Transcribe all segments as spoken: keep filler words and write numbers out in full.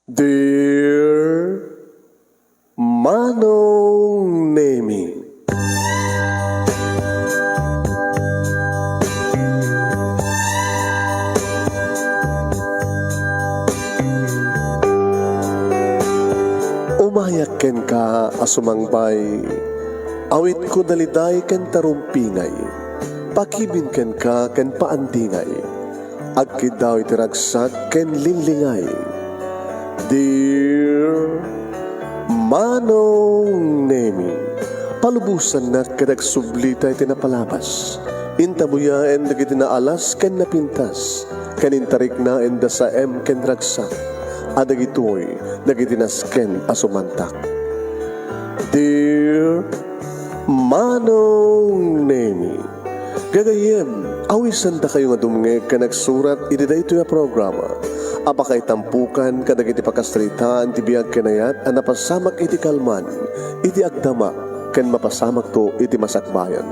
Dear Manong Nemi. Umayak kenka a sumangbay, awitko daliday ken tarumpingay, pakibin kenka ken paandingay. Agkiddaw iti ragsak ken linglingay. Dear Manong Nemi, palubosannak ket agsublita iti napalabas. Intabuyaen dagiti naalas ken napintas, ken intariknaen da saem ken ragsak, a dagitoy dagiti nasken a sumantak. Dear Manong Nemi, gagayyem, awisandakayo nga dumngeg ken agsurat iti daytoy a programa a pakaitampokan kadagiti pakasaritaan ti biag ken ayat a napasamak iti kalman, iti agdama, ken mapasamakto iti masakbayan.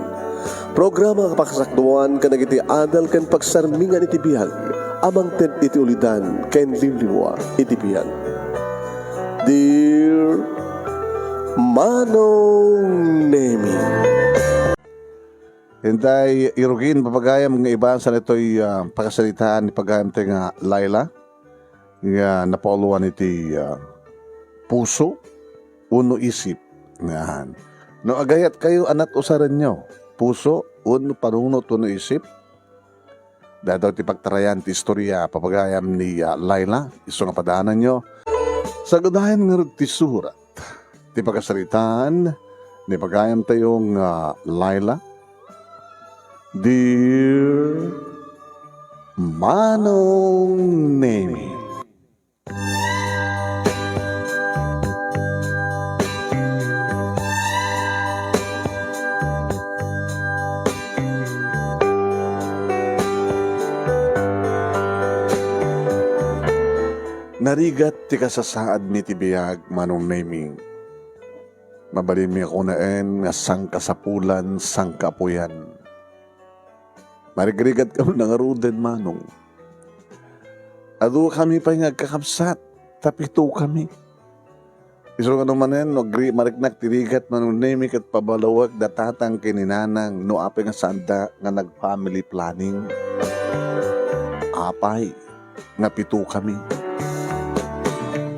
Programa a pakasakduan kadagiti adal ken pagsarmingan iti biag a mangted iti ulidan ken liwliwa iti biag. Dear Manong Nemi. Intay, irugin, papagayam nga ibasan itoy, ah, pakasaritaan ni pagayam tayo nga Laila, nga napauluan iti, ah, puso wenno isip. Yan. No agayat kayo, anat usarenyo, puso wenno panunot wenno isip. Daytoy ti pagtarayan ti istorya, papagayam ni, ah, Laila, isu nga padananyo. Sagadayan ngarud ti surat ti pakasaritaan ni pagayam tayo nga Laila. Dear Manong Nemi. Narigat ti kasasaadmi ti biag, Manong Nemi. Mabalinmi a kunaen nga sangkasapulan, sangkaapuyan. Marigrigat kami nangaruden, Manong. Adu kami pay nga agkakabsat, ta pito kami. Isu nga no manen, no agri-, mariknak ti rigat, Manong Nemi, ket pabalawek da tatang ken ni nanang no apay nga saanda nga nag-family planning. Apay nga pito kami.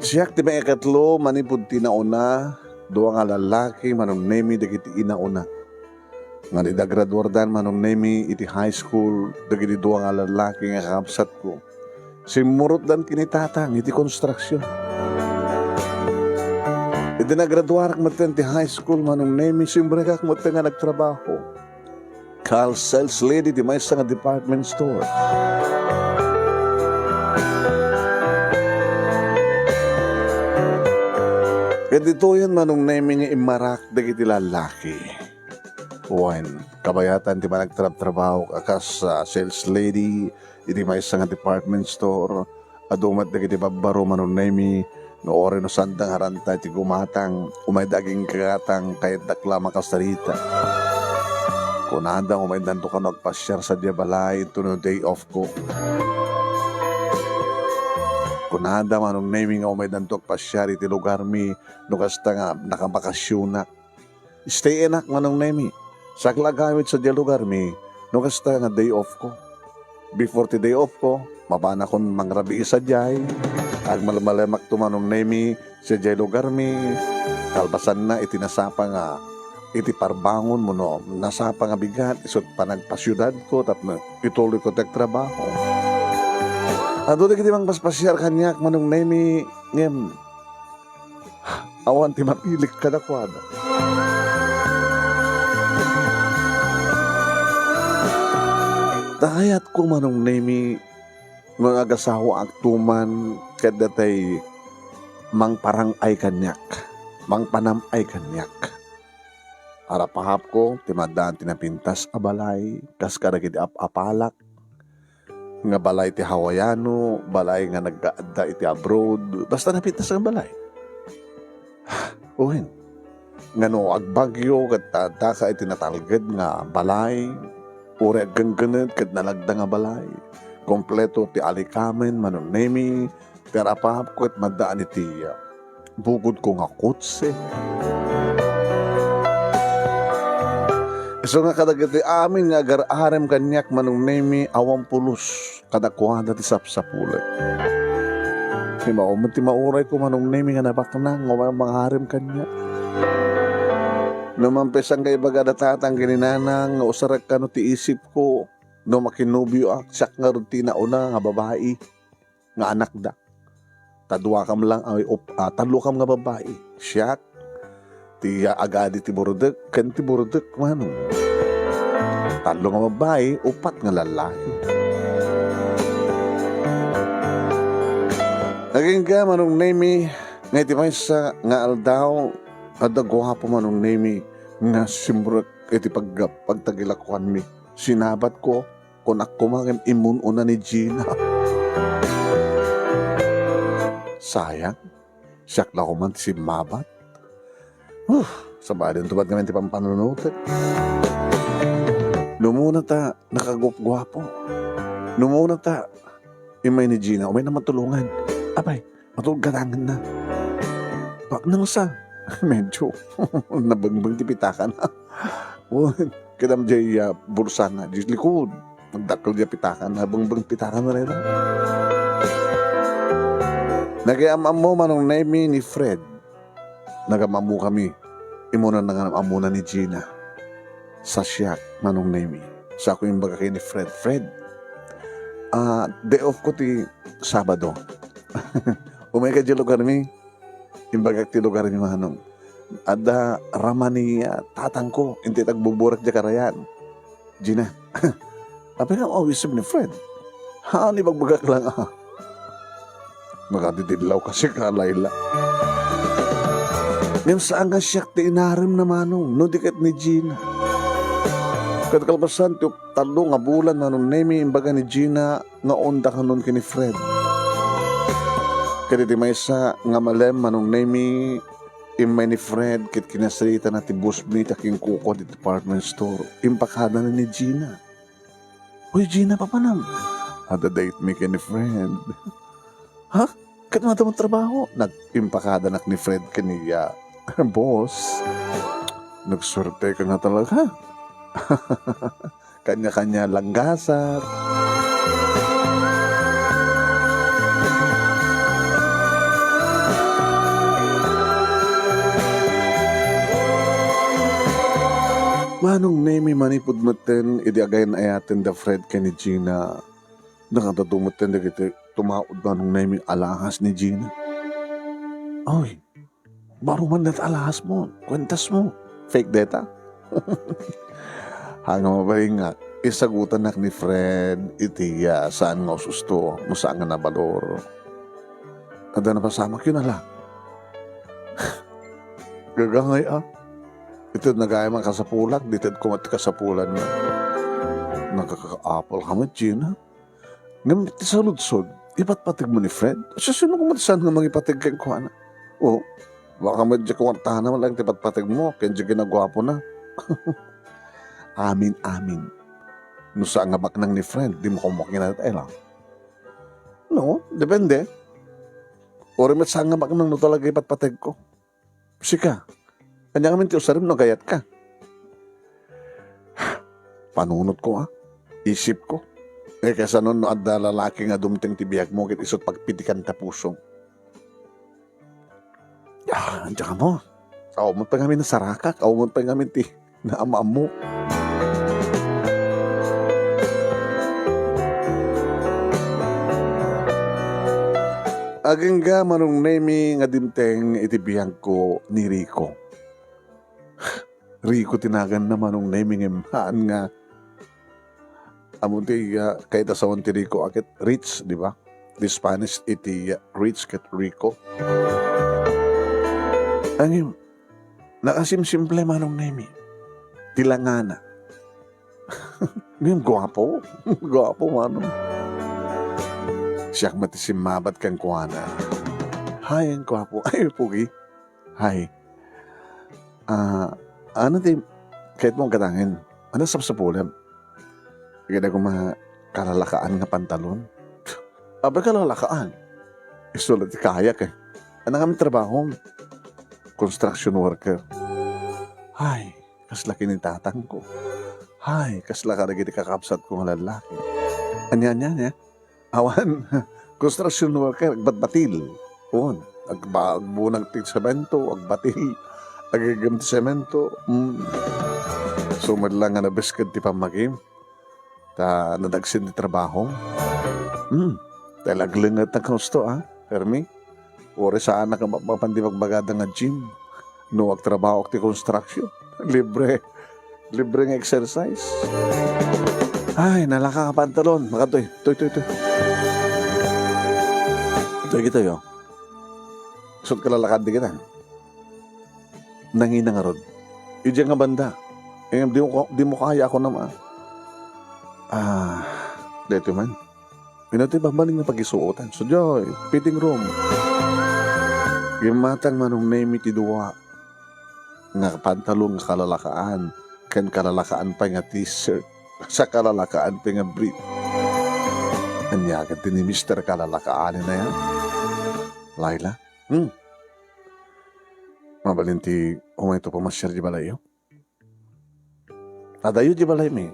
Siak ti maikatlo manipud ti nauna, dua nga lallaki, Manong Nemi, dagiti inauna. Nga ni da graduardan, Manong Nemi, iti high school, dagiti dua nga lallaki nga kakabsatko, simmurotdan ken ni tatang iti konstruksion. Idi nagraduarak metten ti high school, Manong Nemi, simbrekak metten nga nagtrabaho. Kal sales lady ti maysa nga department store. Ket ditoyen, Manong Nemi, nga immarak dagiti lallaki. Wen, kabayatan ti panagtrabtrabaho a kas, ah, sales lady iti maysa nga department store. Adu met dagiti babbaro, Manong Nemi, nga uray no saanda nga ranta iti gumatang, umayda aginggagatang, kayatdak la makasarita. Kunada nga umaydanto kano agpasiar sadiay balay, intono day off ko. Kunada, Manong Nemi, nga umaydanto agpasiar iti lugarmi, no kasta nga nakabakasionak. Stay inak, Manong Nemi. Siak la agawid sadiay lugarmi no kasta nga day off ko. Before ti day off ko, mapanakon mangrabii sadiay. Agmalmalemakto, Manong Nemi, sadiay lugarmi. Kalpasanna iti nasapa nga, iti parbangon wenno nasapa nga bigat, isut' panagpasiudadko tapno ituloyko ti agtrabaho. Adu dagiti mangpaspasiar kaniak, Manong Nemi, ngem awan ti mapilik kadakuada. Ta kayatko, Manong Nemi, nga agasawaakto man ket datay mangparang-ay kaniak, mangpanam-ay kaniak. Arapahapko ti maddaan ti napintas a balay, kas kadagiti ap-apalak, nga balay ti Hawaiano, balay nga nagkaadda iti abroad, basta napintas nga balay. Wen, nga no agbagyo ket addaka iti natalged nga balay, uray aggenggened ket nalagda nga balay, kompleto ti alikamen, Manong Nemi, Yar-apapko ket maddaan iti, ah, bukodko nga kotse. Isu nga kadagiti amin nga agar-arem kaniak, Manong Nemi, awan pulos kadakuada ti sapsapulek. Ti mao met ti maurayko, Manong Nemi, nga nabaknang nga umayo mangarem kaniak. No mampesang nga ibaga da tatang ken ni nanang nga usarek kano ti isipko, no makinobioak, siak ngarud ti nauna nga babai nga anakda. Ta duakam lang, ay, op-, ah, tallokam nga babai. Siak, ti agadi ti burdek, ken ti burdek, Manong. Tallo nga babai, upat nga lallaki. Agingga, Manong Nemi, nga iti maysa nga aldaw, adda guapo, Manong Nemi, nga simrek iti pag-, pagtagilakuanmi. Sinabatko, kunak koma ngem immun-una ni Gina. Sayang, siak la koma ti simmabat. Huh, sabali, intubat ngamin ti pampanunotek. Numuna ta nakagupguapo. Numuna ta immay ni Gina, umay na matulongan. Apay, matulog gadangenna. Baknang sa, medyo nabengbeng ti pitakana. Wen, kidam jay, ah, bulsana, jay likod. Nagdakkel jay pitakana, nabengbeng pitakana dayta. Nagay-am-ammo, Manong Nemi, ni Fred. Nagam-ammokami. Immuna nga am-ammona ni Gina. Sa siak, Manong Nemi. Sa ako imbaga ken ni Fred, "Fred, ah, day off ko ti Sabado. Umay ka jay lugarmi." Imbagak ti lugarmi, Manong. Adda rama ni, ah, tatangko, inti agbuburak jay karayan. Gina. Apay nga awisem ni Fred? Haan, ibagbagak lang, ah. Nakadididlaw kasi ka, Laila. Ngem saan nga siak ti inarem na, Manong, no di ket ni Gina. Ket kalpasan ti tallo nga bulan, Manong Nemi, imbaga ni Gina nga unda kanon ken ni Fred. Ket iti maysa nga malem, Manong Nemi, immay ni Fred ket kinasritana ti boss mi ta kinkukuad iti department store. Impakadana ni Gina. "Uy, Gina, papanam?" "Adda date mi ken ni Fred." "Ha? Ket madamot trabaho?" Nag-, impakadanak ni Fred ken ni, ah, boss. "Nagsuerte ka nga talaga." Kanya-kanya langgasat. Manong Nemi, manipud metten idi agayan-ayaten da Fred ken ni Gina, nakadadu metten dagiti tumaud, Manong Nemi, alahas ni Gina. Oy, baro man dayta alahasmo, kuentasmo. Fake dayta. Haan nga mabalin nga, isagutanak ni Fred iti, ah, saan nga ususto, no saan nga nabalor. Adda napasamak yun, ala. Gagangay, ah. Iti nagayam a kasapulak, dited koma ti kasapulan na. Nagkakaapal ka met, Gina. Ngem ti saludsod, ipatpategmo ni Fred? Sasino koma ti saan nga mangipateg kenkuana? O, baka met diay kuartana man lang ti patpategmo ken diay ginaguapona. Amin, amin. No saan nga baknang ni Fred, dimo koma kinatay lang. No, depende. Uray met saan nga baknang no talaga ipatpategko. Sika, ania ngamin ti usarem no agayatka? Panunotko, a. Isipko. Eh, kasano no adda lalaki nga dumteng ti biagmo ket isut' pagpitikan ta pusom? Ah, diak ammo. Awan met pay ngamin nasarakak, awan met pay ngamin ti naam-ammo. Agingga, Manong Nemi, nga dimteng iti biagko ni Rico. Rico ti naganna, Manong Nemi, ngem haan nga, ammo ti, ah, kayat a sawen ti Rico a ket rich, di ba? Ti Spanish iti, ah, rich ket Rico. Ngem, nakasimsimple, Manong Nemi. Ti langana. Ngem guapo. Guapo, Manong. Siak met ti simmabat kenkuana. Hay, guapo. Ay, pugi. Hay. Ah, ano ti kayatmo gadangen? Ano sapsapulem? Kayatko nga kalalakaan nga pantalon. Apay kalalakaan? Isu la ti kayak, eh. Ania ngamin trabahom? Construction worker. Ay, kasla kinitatangko. Ay, kasla kadagiti kakabsatko nga lallaki. Ania, ania, ania? Awan, construction worker, agbatbatil. Wen, agba-, agbunag ti semento, agbatil, agigem ti semento. Mm. Isu met la nga nabeskeg ti pammagim. Ta nadagsen ti trabahom. Hmm. Dahil aglengetan ka gusto, ah, Fermi. Uray saan a ka ma-, mapan di magbagada nga gym. No agtrabaho ti construction. Libre. Libre nga exercise. Ay, nalaka nga pantalon. Makatoy. Toy, toy, toy. Toy, kitayo. Sut ka lalakad di kita. Nangina ngarud. Idiay nga banda. Eh, di mo, di mo kaya ako naman. Ah, dito man. Ino ti bambaling nga pagisuotan? So, joy, fitting room. Gimatang manong name iti dua nga pantalon nga kalalakaan, ken kalalakaan pay nga t-shirt, sa kalalakaan pay nga brief. Ania ket ti ni Mister Kalalakaan na yan? Laila? Hmm. Mabalin ti umayto pamasiar di balayyo? Adayo di balaymi.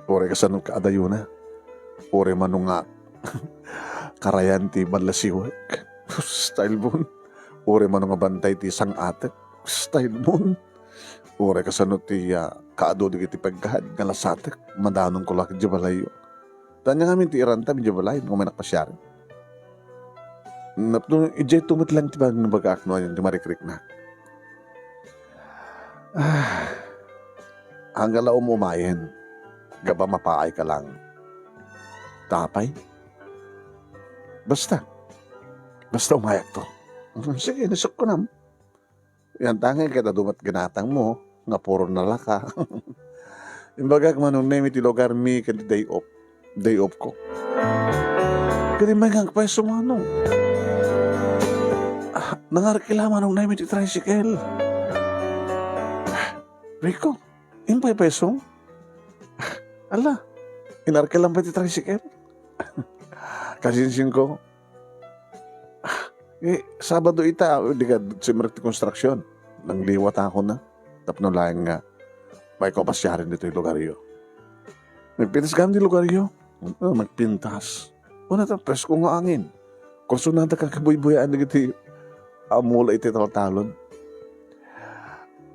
Uray kasano ka adayona. Uray mano nga karayan ti ballasiwek. Style bon. Uray mano nga bantay ti sang-atek. Style bon. Uray kasano ti, ah, kaadu dagiti pagkaad nga lasatek. Madanonko la ket di balayyo. Ania ngamin ti irantam idiay balay, no, may nakpasiar. Napno, idiay to met lang ti bagbaga no, ti marikriknak. Ah, angga la umumayen, gaba mapaay ka lang. Tapay? Basta. Basta umayak to. Sige, nasukko nam. Yan tangay ket adu met ginatangmo nga puro nalaka. Imbagak manong name iti lugar mi ken day off. Day off ko. Ket imbay nga agpayso manong. Ah, nangarkila manong name iti tricycle. Rico, impay payso? Ala, inarkilam pay ti tricycle? Kasinsin ko, Eh, Sabado ita, di ka simrek ti konstruksyon. Nangliwat ako na. Tapno laeng nga, may ko pasiaren ditoy lugaryo. Nagpintas ka di lugaryo? Ah, nagpintas. Una ta, presko nga angin. Kursunada ka kabuybuyaan dagiti amula iti taltalon.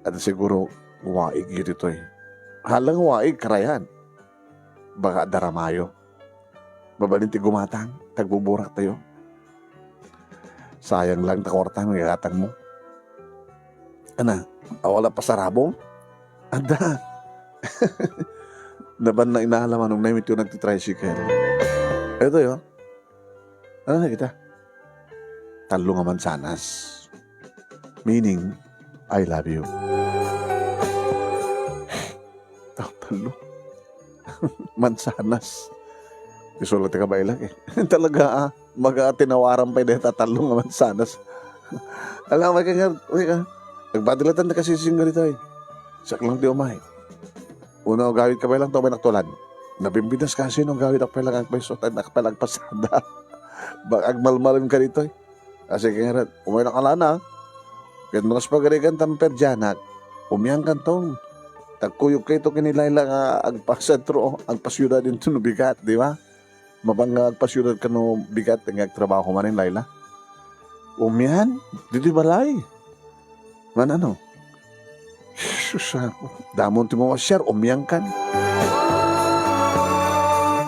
At siguro, waig yu ditoy. Hala nga waig, karayan. Baka daramayo. Mabalin ti gumatang, tagbuburak tayo. Sayang lang ta kwarta, may gatang mo. Ana, awala pasarabong? Ada. Naban na inala manong naimit yung nagtitricycle. Ito yun. Ano na kita? Tallo nga mansanas. Meaning, I love you. Talo. Mansanas. Isulat ka ba ilak eh? Talaga ah. Maga tinawaran pa yung deta talo nga mansanas. Alam mo ka nga, uy ka. Nagpadilatan na kasi singga dito eh. Saklang ti umay. Una, gawid ka pa lang to, may naktulan. Nabimbidas kasi nung gawid ako pa lang agpaysutan, ako pa lang pasada. Bak agmalmalim ka dito eh. Kasi kaya nga, umay na kalana. Ket no kas pagarigan tamper dianak, umian kanton. Tagkuyog kayto ken ni Laila nga agpasentro, agpasiudad inton no bigat, di ba? Mapang nga agpasiudad kano bigat nga agtrabaho manen, Laila. Umian, didi balay. Man ano? Sus, ah, damon ti mawasiar, umian kan.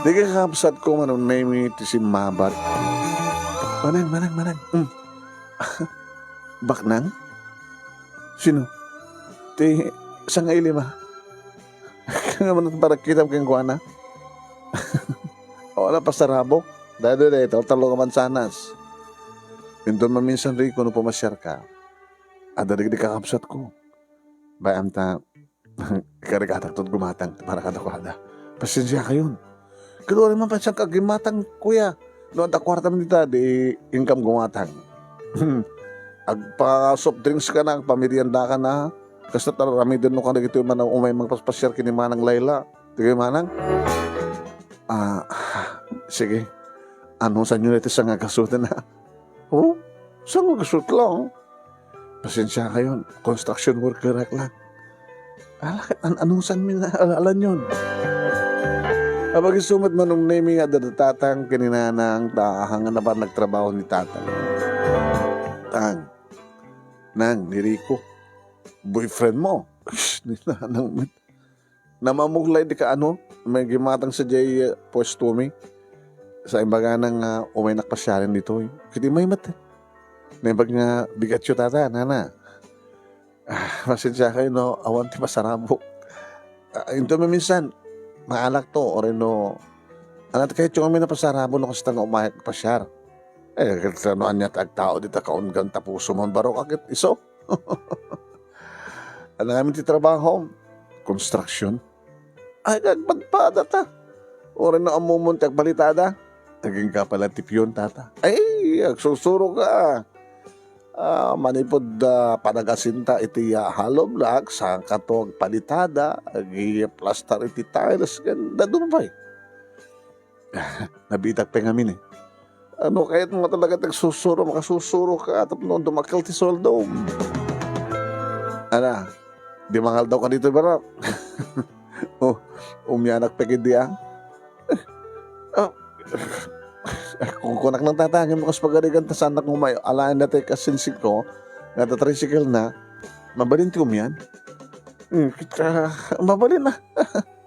Di ka kakabsat ko, manong name ti simmabat. Manang, manang, manang. Mm. Baknang? Sino? Ti sangaili ma. Kaya man para kita kenkuana. Wala pasarabok. Dado da ito, talo ka mansanas. Inton maminsan ri kuno pamasiar ka. Ada digdi kakabsat ko. Bayam ta Karikatak tot gumatang para kadakuada. Pasensia kayon. Kalori man pa siyang kagimatang, kuya. No, anta kwarta man dita, di income gumatang. Agpa soft drinks ka na, agpamerienda ka na. Kasta taro ramiden no ka dagito man umay magpaspasiar kini Manang Laila. Di kayo, Manang? Ah, sige. Anusanyo daytoy sangagasutna? Oh, sangagasut lang. Pasensiakayon, construction worker ak lang. Ala, ket an-anusanmi na, ala-alanyon. Apag isu met Manong Nemi nga adda tatang ken ni nanang ta haan nga napan nagtrabaho ni tatang. Tang, nang, ni Rico, boyfriend mo. Ni nanang met. Namamog la idi kaano, may gimatang sadiay, eh, puestomi. Sa imbagana nga umaynak pasiaren ditoy. Ket immay met. Naimbag nga bigatyo, tata, nana. Ah, pasensiakayo no awan ti pasarabok. Ah, intoy maminsan, maalak to, uray no, anat kayatyo ngamin a pasarabok no kasta nga umayak pasiar. Eh, ket no ania ti agtao dita kaunggan ta puso man barok a ket isu. Ania ngamin ti trabaho? Construction. Ay, agpadpada ta. Uray no ammomon ti agbalitada. Agingga pay la ti pion, tata. Ay, agsursuro ka. Ah, manipud, ah, panagasinta iti, ah, hollow block, saan kato agbalitada, agi-plaster iti tiles, ken dadduma pay. Nabitak pay ngamin, eh. Ano kayat mo talaga ti agsursuro, makasursuro ka tapno dumakkel ti sueldom. Ala, di mangaldaw ka ditoy, barok. Oh, umianak pay ketdi, ah. Ah, kunkunak lang, tata, ngem kas pagarigan ta saanak nga umay-, alaen daytoy kasinsigko, nga ta tricycle na, mabalin ti umian? Hmm, ket, ah, mabalin na.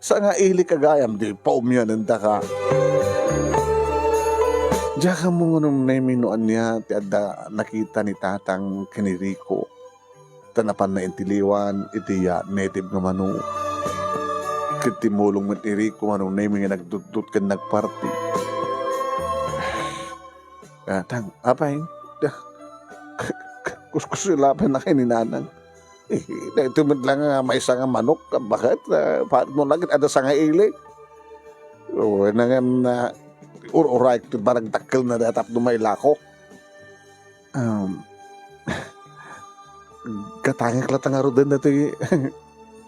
Sangaili ka gayam, di paumianendaka. Diak ammo nga Manong Nemi no ania ti adda nakita ni tatang ken ni Rico. Ta napanna inti liwan iti, ah, native nga manok. Ket timmulong met ni Rico, Manong Nemi, nga nagdutdot ken nagparti. Ah, tang, apay, kuskusilapannakay ni nanang. Eh, daytoy met lang nga maysa nga manok, baket, ah, paano na ket adda sangaili? O, na ngem, ah, ur-urayek ti baragdakkel na dayta tapno mailako. Um, katangek latta ngaruden daytoy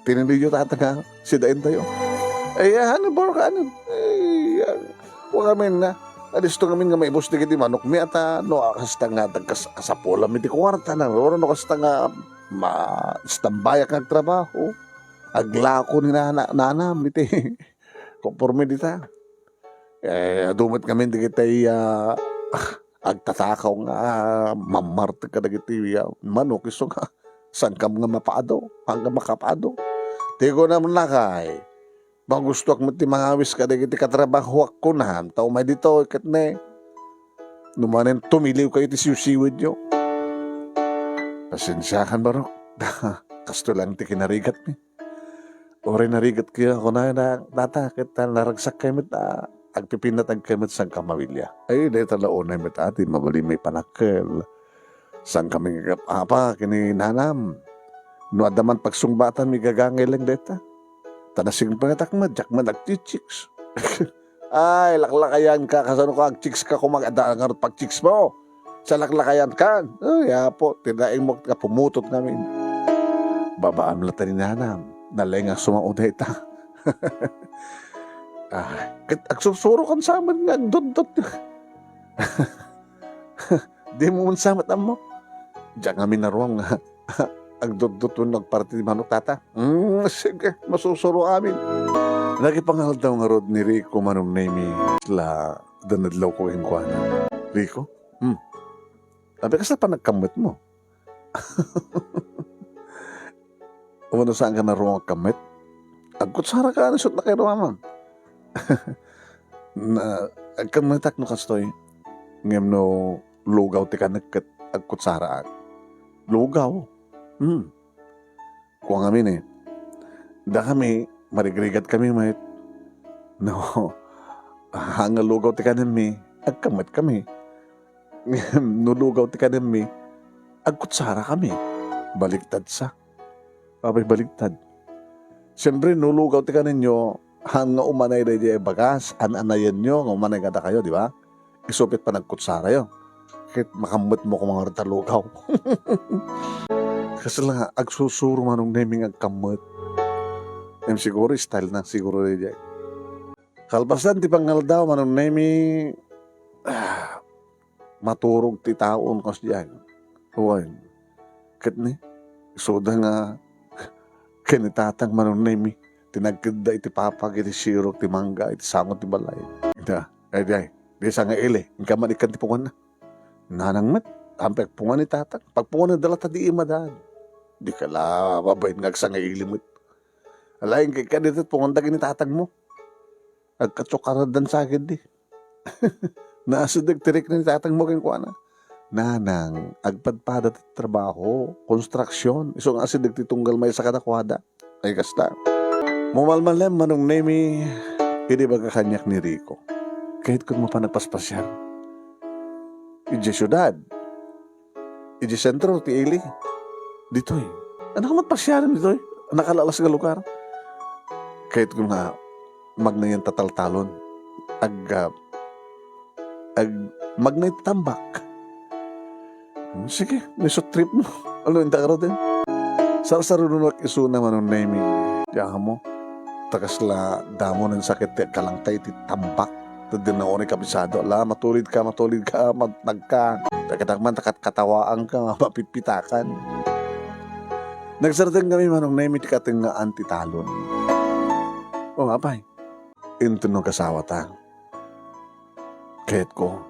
tiniliyo, tata, nga sidaentayo. Ay, ano, baro ka, ano? Ay, ah, wa ngamin na. Alisto ngamin nga maibus dagiti manokmi, ata, no, kasta nga dagkas-, kasapulam iti kuarta na, no, no, kasta nga ma-, stambayak nga agtrabaho. Aglako ni nana-, nanam iti konporme dita. Eh, adu met ngamin dagiti, ah, agtatakaw nga, ah, mammartek kadagiti, ah, manok, isu nga, saankam nga mapaado, saankam makapaado. Ti kunam lakay, magustoak met ti mangawis kadagiti katrabahoak kunam, ta umay ditoy ket ne, no manen tumiliwkayo ti siwsiwidyo. Pasensiakan, barok. Kastoy lang ti kinarigatmi. Uray narigat kayo, kuna na, tata, ket ta naragsak kayo met, ah, agpipinnatag kayo met sangkam a bilia. Ay, dayta la unay met, ati, mabalin may panakkel. Sangkami nga apa, ken ni nanam. No adda man pagsungbatanmi, gagangay lang dayta. Ta nasingpetak met, diak man agchichicks. Ay, laklakayanka, kasano ka agchicks ka, koma adda ngarud pagchicks mo? Sa laklakayankan. Ay, Apo, ti daingmo nga pumutot ngamin. Babaam latta ni nanam. Nalengak sumao dayta. Ah, ket agsursuro kan saman nga agdotdot. Dimo man sa met ammo. Diak ngamin naruam nga agdotdot wenno agparti ti manok, tata. Mm, sige, masusuro amin. Nakipangaldaw ngarud ni Rico, Manong Nemi, la, danadlaw ko kenkuana. Rico? Hmm. Abi, kasla panagkammet mo? Umano saan ka naruam agkammet? Agkutsara ka, ano, isut' na kay ruamam? Na, agkammetak no kastoy. Ngem no lugaw ti kanek ket agkutsaraak. Lugaw? Hmm. Kua ngamin, eh. Dakami, marigrigat kami met. No, haan nga lugaw ti kanenmi, agkammet kami. No lugaw ti kanenmi, agkutsara kami. Baliktad sa. Apay baliktad? Siyempre, no lugaw ti kanenyo, haan nga umanay daydiay bagas, an-anayenyo nga umanay kadakayo, di ba? Isu ket panagkutsarayo. Ket makammet mo koma ngarud ta lugaw. Kasla nga agsursuro Manong Nemi nga agkammet. Em, siguro style na siguro daydiay. Kalpasan ti pangaldaw, Manong Nemi, ah, maturog ti taon kas diay. Wen, ket ni, isuda nga ken ni Tatang Manong Nemi, tinagkedda iti papag iti sirok ti mangga iti sango ti balay. Ita, ay diay, di sangaili, inka man ikkan ti punganna. Nanang met, ampay agpungan ni Tatang. Pagpungan na dala ta di imadaan. Di ka la mabain nga agsangaili met. Alaing kay kadit pungan dagiti tatang mo. Agkatsukaraddan sa agid di. Naasideg ti rikna ni tatang mo kenkuana. Nanang, agpadpada ti trabaho, konstruksion, isu nga asideg ti tunggal maysa kadakuada. Ay kasta. Mumalmalem Manong Nemi, idi baga kaniak ni Rico. Kayat kun mapan nagpaspasiar. Idiay siudad. Idiay sentro ti ili. Ditoy. Ania ka met pasiaren ditoy? Nakalalas nga lugar. Kayat kun nga magnayan ta taltalon. Ag, ah, ag, magnayan ta tambak. Hmm, sige, no isu trip mo. Ania, inta ka rod? Sarsarunonak isuna Manong Nemi. Ti amo. Ta kasla damo nen sakit ti agkalangta iti tambak. Ta di na uri kabisado. Ala, matulid ka, matulid ka, mat-, nagka. Dagitag man, ta kat-, katawaang ka, mapitpitakan. Nagsardeng kami Manong Nemi ti katengngaan ti talon. O, apay. Inton no kasawata. Kayatko,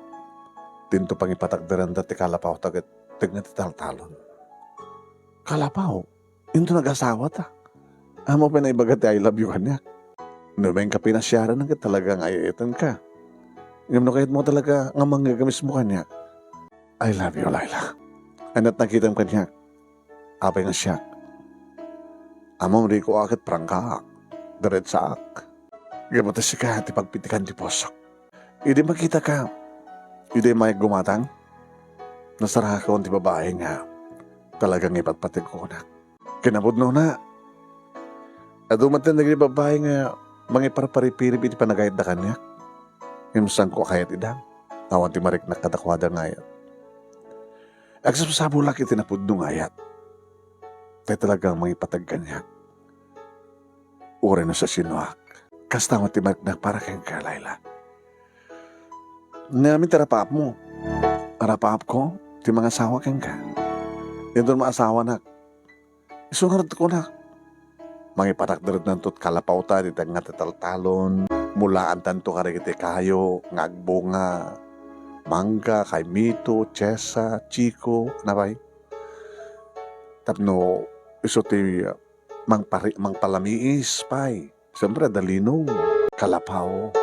dinto pangipatakderanda ti kalapawta ket tengnga ti taltalon. Kalapaw, inton agasawata. Amo pay naibaga ti I love you kaniak. No main ka pinasiaran ket talaga nga ay-ayatenka. Ngem no kayatmo talaga nga mangngeg a mismo kaniak, I love you, Laila. Aniat nakitam kaniak. Apay nga siak? Ammom, Rico, a ket prangkaak, diretsaak. Gapu ta sika ti pagpitikan ti pusok. Idi makitaka, idi mayat gumatang, nasarakan ti babai nga talaga nga ipatpateg kunak. Kinapudnona, adu met dagiti babai nga mangiparparipirip iti panagayatda kaniak. Ngem saanko a kayat ida. Awan ti mariknak kadakuada nga ayat. Agsabsabulak iti napudno nga ayat. Tay talagang mangipateg kaniak. Uray no sasinoak. Kasta met ti mariknak para kenka, Laila. Ngamin ti arapaapmo. Arapaapko ti mangasawa kenka. Inton maasawanak, isu ngarud kunak. Mangipatakderdanto ti kalapawta iti tengnga ti taltalon, mulaantanto kadagiti kayo nga agbunga, mangga, kaimito, tsiesa, chiko, napay. Tapno isu ti, uh, mangpari-, mangpalamiis pay. Siyempre, adda lino, kalapaw.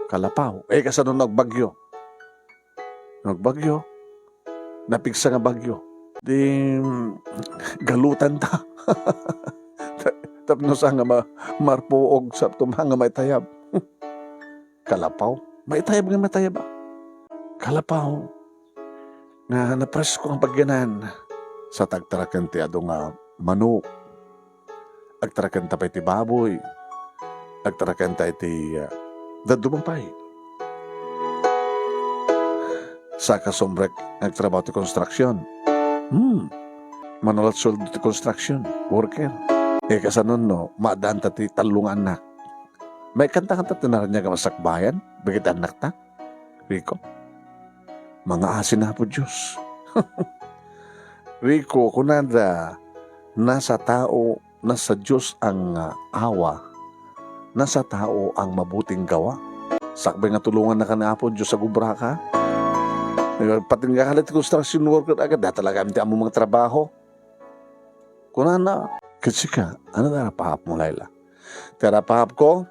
Kalapaw. Eh, kasano no agbagyo? No agbagyo, napigsa nga bagyo. Di, mm, galutan ta. Ta-, tapno sa nga ma-, marpuog, sa tuma nga maitayab. Kalapaw. Maitayab nga maitayab, ah. Kalapaw. Nga napresko nga pagyanan. Sa tagtaraken ti adu nga manok. Agtarakenta pay ti baboy. Agtarakenta iti, ah, dadduma pay. Saka sumrek nga agtrabaho ti construction. Hmm. Manulat sueldo ti construction worker. Eh, kasano no, maaddaanta ti tallo nga annak. Maikanta-kanta ti naraniag a masakbayan, dagiti annakta. Rico, mangaasi ni Apo Dios. Rico, kunada, nasa tao, nasa Dios ang, ah, awa, nasa tao ang mabuting gawa. Sakbay nga tulongannaka ni Apo Dios, agubraka. Patingga ka ti construction worker agad, da talaga ti ammo nga trabaho. Kunana, ket sika, ania ti arapaapmo, Laila? Ti arapaapko,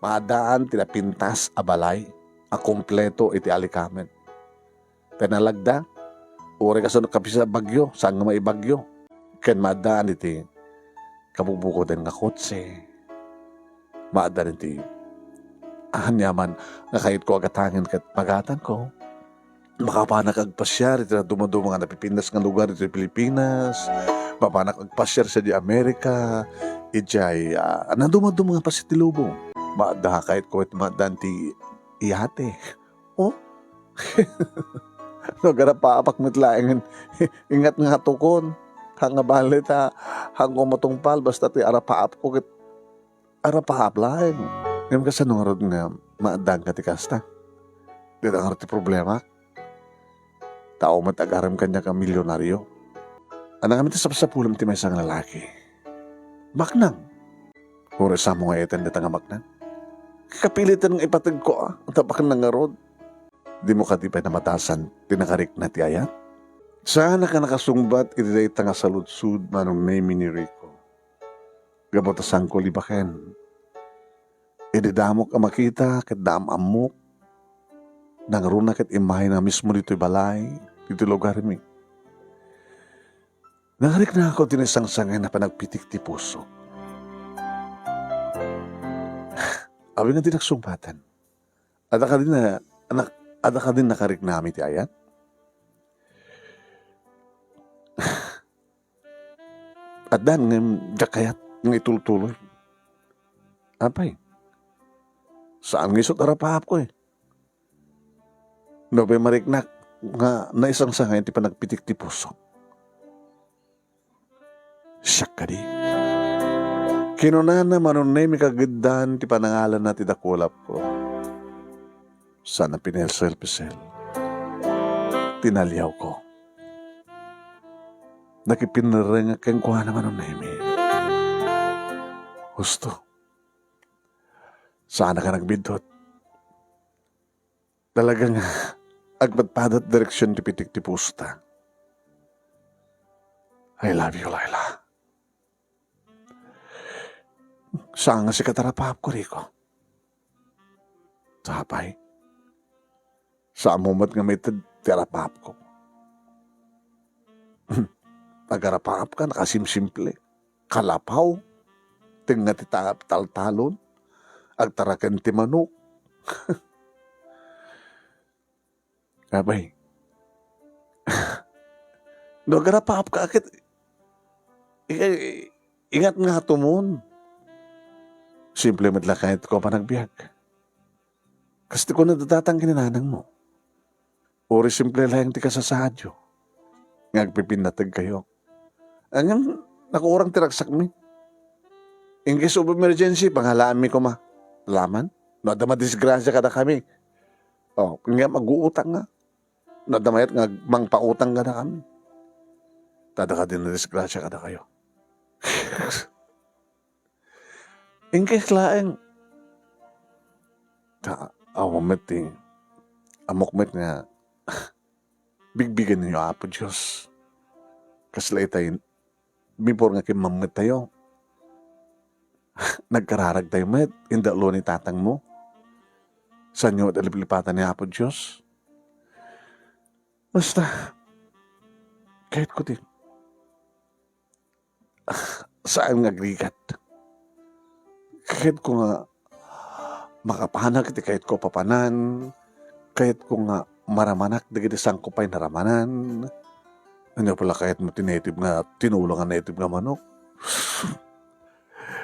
maadaan ti napintas a balay a kompleto iti alikamen. Pinalagda, uray kasano kapisa bagyo, saan nga maibagyo. Ken maadaan iti kabugbukoden nga kotse. Maadaan iti aniaman nga kayatko a gatangen ket pagatanko. Makapanak agpasiar iti nadumaduma nga napipintas nga lugar iti Pilipinas. Mapanak agpasiar sadiay Amerika, idiay, ah, nadumaduma nga pasit ti lubong. Maadda kayatko iti maaddan ti yate. Oh? No, agarapapak met laengen. Ingat nga tukon. Haan nga bale ta, haanko matungpal, basta ti arapaapko ket arapaap laeng. Ngem kasano ngarud nga maaddanka ti kasta? Dita ngarud ti problema. Tao met agarem kaniak a milionario. Ania ngamin ti sapsapulem ti maysa nga lalaki? Baknang. Uray, saanmo nga ayaten dita nga baknang? Kapiliten nga ipategko, a, ta baknang ngarud. Dimo kadi pay namatasan ti nakarikna ti ayat? Saannak a nakasungbat iti dayta nga saludsod, Manong Nemy, ni Rico. Gapu ta saanko libaken. Idi damok a makita ket naam-ammok, nangruna ket immahina mismo ditoy balay, ditoy lugarmi. Nakariknako ti naisangsangen a panagpitik ti pusok. Awan nga di nagsungbaten. Adda kadi na-, anak, adda kadi nakariknami ti ayat? Addan ngem diak kayat nga itultuloy. Apay, saan nga isut' a rapaapko, eh. No pay mariknak nga naisangsangen ti panagpitik ti pusok. Siak kadi. Kinunana, Manong Nemy, kagiddan ti panangalanna ti dakulapko. Saan a pinelselpisel ti naliawko. Nakipinrengngak kenkuana, Manong Nemy. Husto. Saanak a nagbiddut. Talaga nga agpadpadat direksion ti pitik ti pusta. I love you, Laila. Saan nga sika ti arapaapko, Rico? Apay, saanmo met nga maited ti arapaapko. Agarapaapka, nakasimsimple. Kalapaw, tengnga ti ta-, taltalon, agtaraken ti manok. Apay. No, agarapaapka ket, i-, i-, ingat nga tumon. Simple met la kayatko a panagbiag. Kas ti kuna da tatang ken ni nanangmo. Uray simple laeng ti kasasaadyo nga agpipinnategkayo. Ngem nakurang ti ragsakmi. In case of emergency, pangalaanmi koma. Alaman? No adda madisgrasia kadakami. Oh, ngem aguutang nga. No adda mayat nga mangpautang kadakami. Ta adda kadi nadisgrasia kadakayo. In case laeng. Ta, awan met ti, ammok met nga bigbigenyo Apo Dios. Kasla itay, before nga kimmammettayo, nagkararagtayo met, indaluan ni tatangmo. Saanyo met a liplipatan ni Apo Dios? Basta, kayatko ti, saan nga agrigat. Kayatko nga makapanak iti kayatko a papanan. Kayatko nga maramanak dagiti saanko pay naramanan. Ania pay la kayatmo ti native nga tinola nga native nga manok?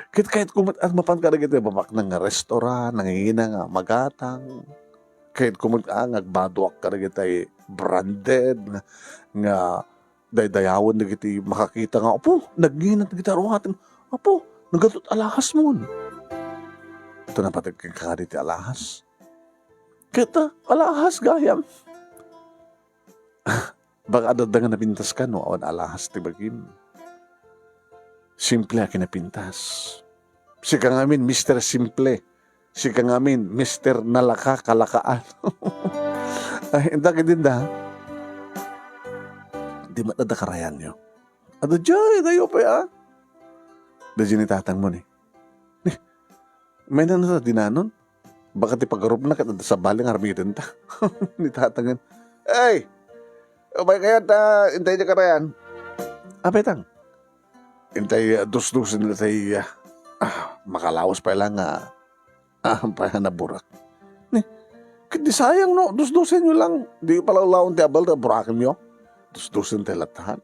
Ket kayatko met a mapan kadagiti babaknang nga restaurant, nangina nga magatang. Kayatko met a nga agbaduak kadagiti branded nga, nga daydayawen dagiti makakita nga, "Apo, nagngina dagiti aruatem. Apo, nagadu't alahasmon." Ta napateg kenka kadi ti alahas. Ket, ah, alahas gayam. Baka adda nga napintaska no awan alahas ti bagim. Simple a kinapintas. Sika ngamin, Mister Simple. Sika ngamin, Mister Nalaka, kalakaan. Ay, intak idin da. Di met adda karayanyo. Adda jay, dayo pay, ah. Da jay ni tatangmo ni. Ni, may na sa dinanon. Baka ti pagarupna ket adda sabali nga armidenta. Ni tatangen. Ay! Umaykayo ta, intay di karayan. Apay tang? Intay, ah, dusdusen la tay, ah, ah, makalawas pay la nga, ah, pay naburak. Ni, ket di sayang no, dusdusenyo lang. Di palawlawen ti abal ta burakemyo. Dusdusen tay lattahan.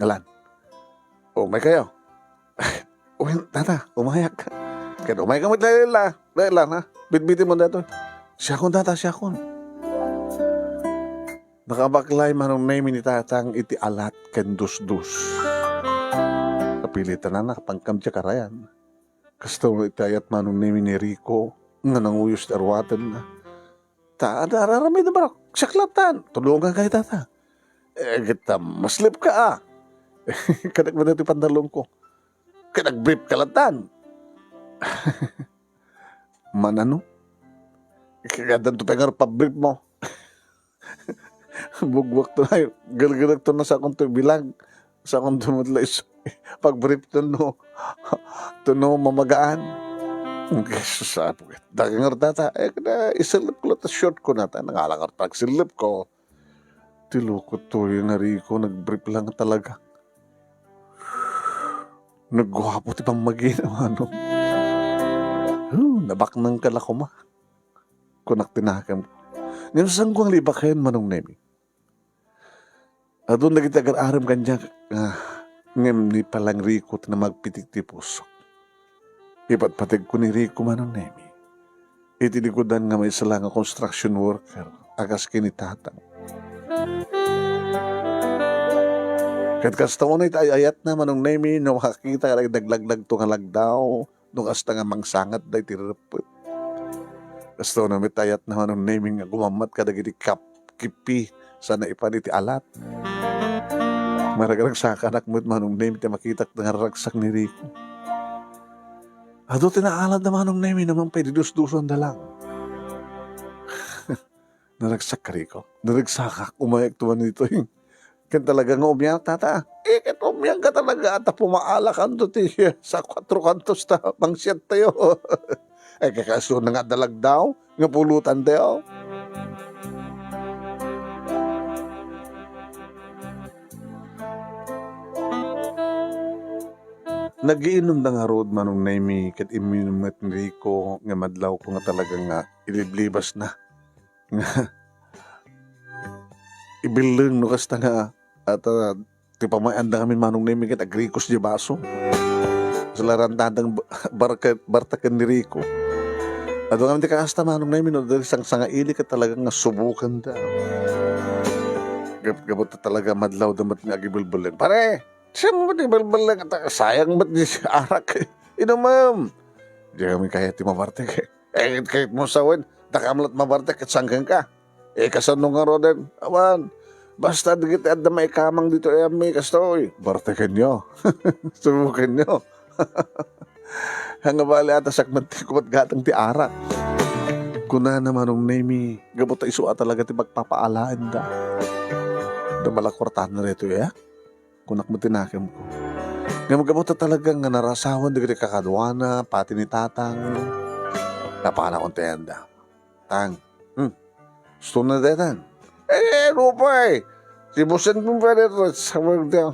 Alan. Umaykayo. Uy, tata, umayak. Ket umayka met, Laila. Laila, ha? Bitbitem daytoy. Siakon, tata, siakon. Nakabaklay Manong Nemy ni tatang iti alat ken dusdus. Kapilitanna, pangkam ti karayan. Kasta iti ayat Manong Nemy ni Rico nga nanguyos ti aruatenna. Ta, ada, ar-aramidem, barok. Siak lattan. Tulonganka, tata. Eh, ket ta, maslip ka, a. Kanak met ti pantalonko. Ket agbrief ka lattan. Manano? Ket addanto pay ngarud pabriefmo. Bugbuakto na, ay, galgalekto na sakonto bilang. Sakonto met la is-, pagbriefto no, to no mamagaan. Jesus, apo ket. Dagiti ngarud, tata. Eh, kada isellipko latta shortko nata. Nangala ngarud ta agsellipko. Ti loko toy nga Rico, nagbrief lang talaga. Nagguapo ti pammagina, manong. Huh, nabaknangka la koma. Kunak ti nakemko. Ngem saanko nga libaken, Manong Nemi. Adun dagiti agar-arem kaniak, ah, ngem ni Palang Rico ti namagpitik ti pusok. Ipatpategko ni Rico, Manong Nemi. Iti likudan nga maisala nga construction worker a kas ken ni tatang. Ket kasta unay ti ay-ayatna, Manong Nemi, no makakita ka dagiti naglaglagto nga lagdaw, no kasta nga mangsangatda iti reppet. Kasta unay met ti ayatna, Manong Nemi, nga gumammat kadagiti kap-, kippi sa naipan iti alat. Maragragsakanak met, Manong Nemi, ti makitak nga raragsak ni Rico. Adu ti naaladda, Manong Nemi, naman pay didusdusanda lang. Naragsak ka, Rico. Naragsakak, umayakto man ditoy. Ken talaga nga umiyak, tata. Eh, ket umiyak ka talaga, ta pumaalakanto ti sa kuatro kantos ta mangsiattayo. Eh, kakasu na nga adda lagdaw, nga pulutantayo. Nagiinumda ngarud, Manong Nemi, ket imminum met ni Rico nga madlawko nga talaga nga iliblibasna. Nga ibelleng no kasta nga, at, ah, ti pamay-anda ngamin, Manong Nemi, ket agrikos ti baso. Sa larantadang ba-, barke-, barteken ni Rico. Adu ngamin ti kasta, Manong Nemi, no, dagiti sangsangaili ket talaga nga subokanda. Gap-, gapu ta talaga madlawda met nga agibelbelleng. Pare, siya mo met ibelbelleng, ta sayang met ti arak. Inumem. Di kami kaya ti mabartek. Eh, kayatmo sawen, dakam la't mabartek ket saan kenka. Eh, kasano ngaruden? Awan, basta dagiti adda maikamang ditoy a mi kastoy. Bartekenyo. Subukenyo. Nga bali, ata sakmet ti kumat gatang ti arak. Kunana, Manong Nemi, gapu ta isu a talaga ti pagpapaalaenda. Dumala kuartana ditoy, eh? Kunak met ti nakemko. Ngem gapu ta talaga nga narasawan dagiti kakaduana, pati ni tatang, napanakon ti ayanda. Tang, hmm, gusto na detan. Eh, rupay! Ti busen mo pa dito, sa mga,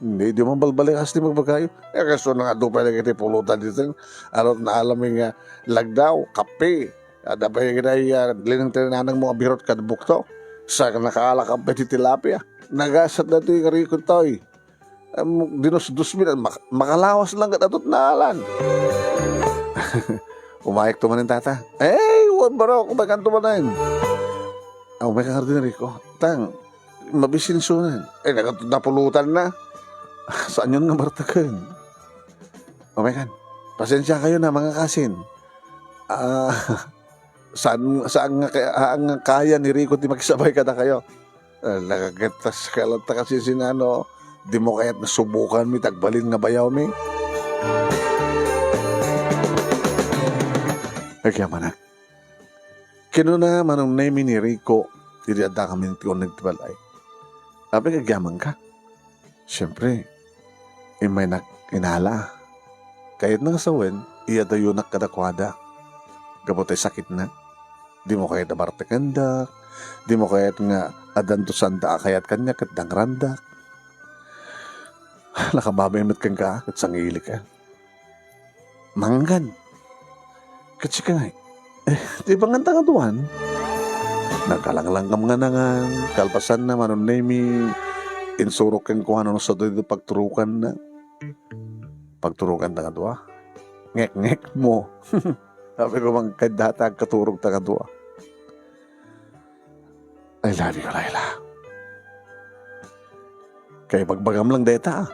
hindi, di man balbalikas ti magbagayo. Eh, kaso na nga, dupay lagi ti pulutan dito. Ano, naalam nga lagdaw, kape. Ada pa yung ginay, ah, linang tinanang mo, abirot ka bukto. Sa nakaalakam pa ti tilapia. Nagasat na ti karikot tayo. Am, dinusdus mi, mak-, makalawas lang ket adut naalan. Umayek to manen, tata. Eh, wan, baro, umaykan to manen. Ah, umaykan nga rin, Rico. Tang, mabisinsunan. Eh, nagat-, napulutan na. Saan yun nga bartaken? Umaykan. Pasensya kayo na, mga kasin. Ah, saan, saan nga kaya, ah, nga kaya ni Rico ti makisabay kada kayo? Ah, nakagetas ka lang ta kasi sinano, di mo kaya't nasubukan mi, tagbalin nga bayaw mi. Agyamanak. Kinuna, Manong Nemi, ni Rico, idi adda kami ti uneg ti balay. Apay, agyaman ka? Siyempre, immay nak inala. Kayat na nga sawen, iyadayonak kadakuada. Gapu tay sakitna. Di mo kayat a bartekendak. Di mo kayat nga addanto sanda a kayat kaniak ket dangrandak. Nakababay met kenka, ket sangili ka. Manggan. Ket sika ngay, eh, ti panganta nga duan. Nagkalanglangkam nga nangan, kalpasanna, Manong Nemi, insurok kenkuana no sadun ti pagturokanna. Pagturokan ta nga dua. Ngek-ngek mo. Sabi ko, "Mangkad data, agkaturog ta nga dua." I love you, Laila. Kay bagbagam lang deta, ah.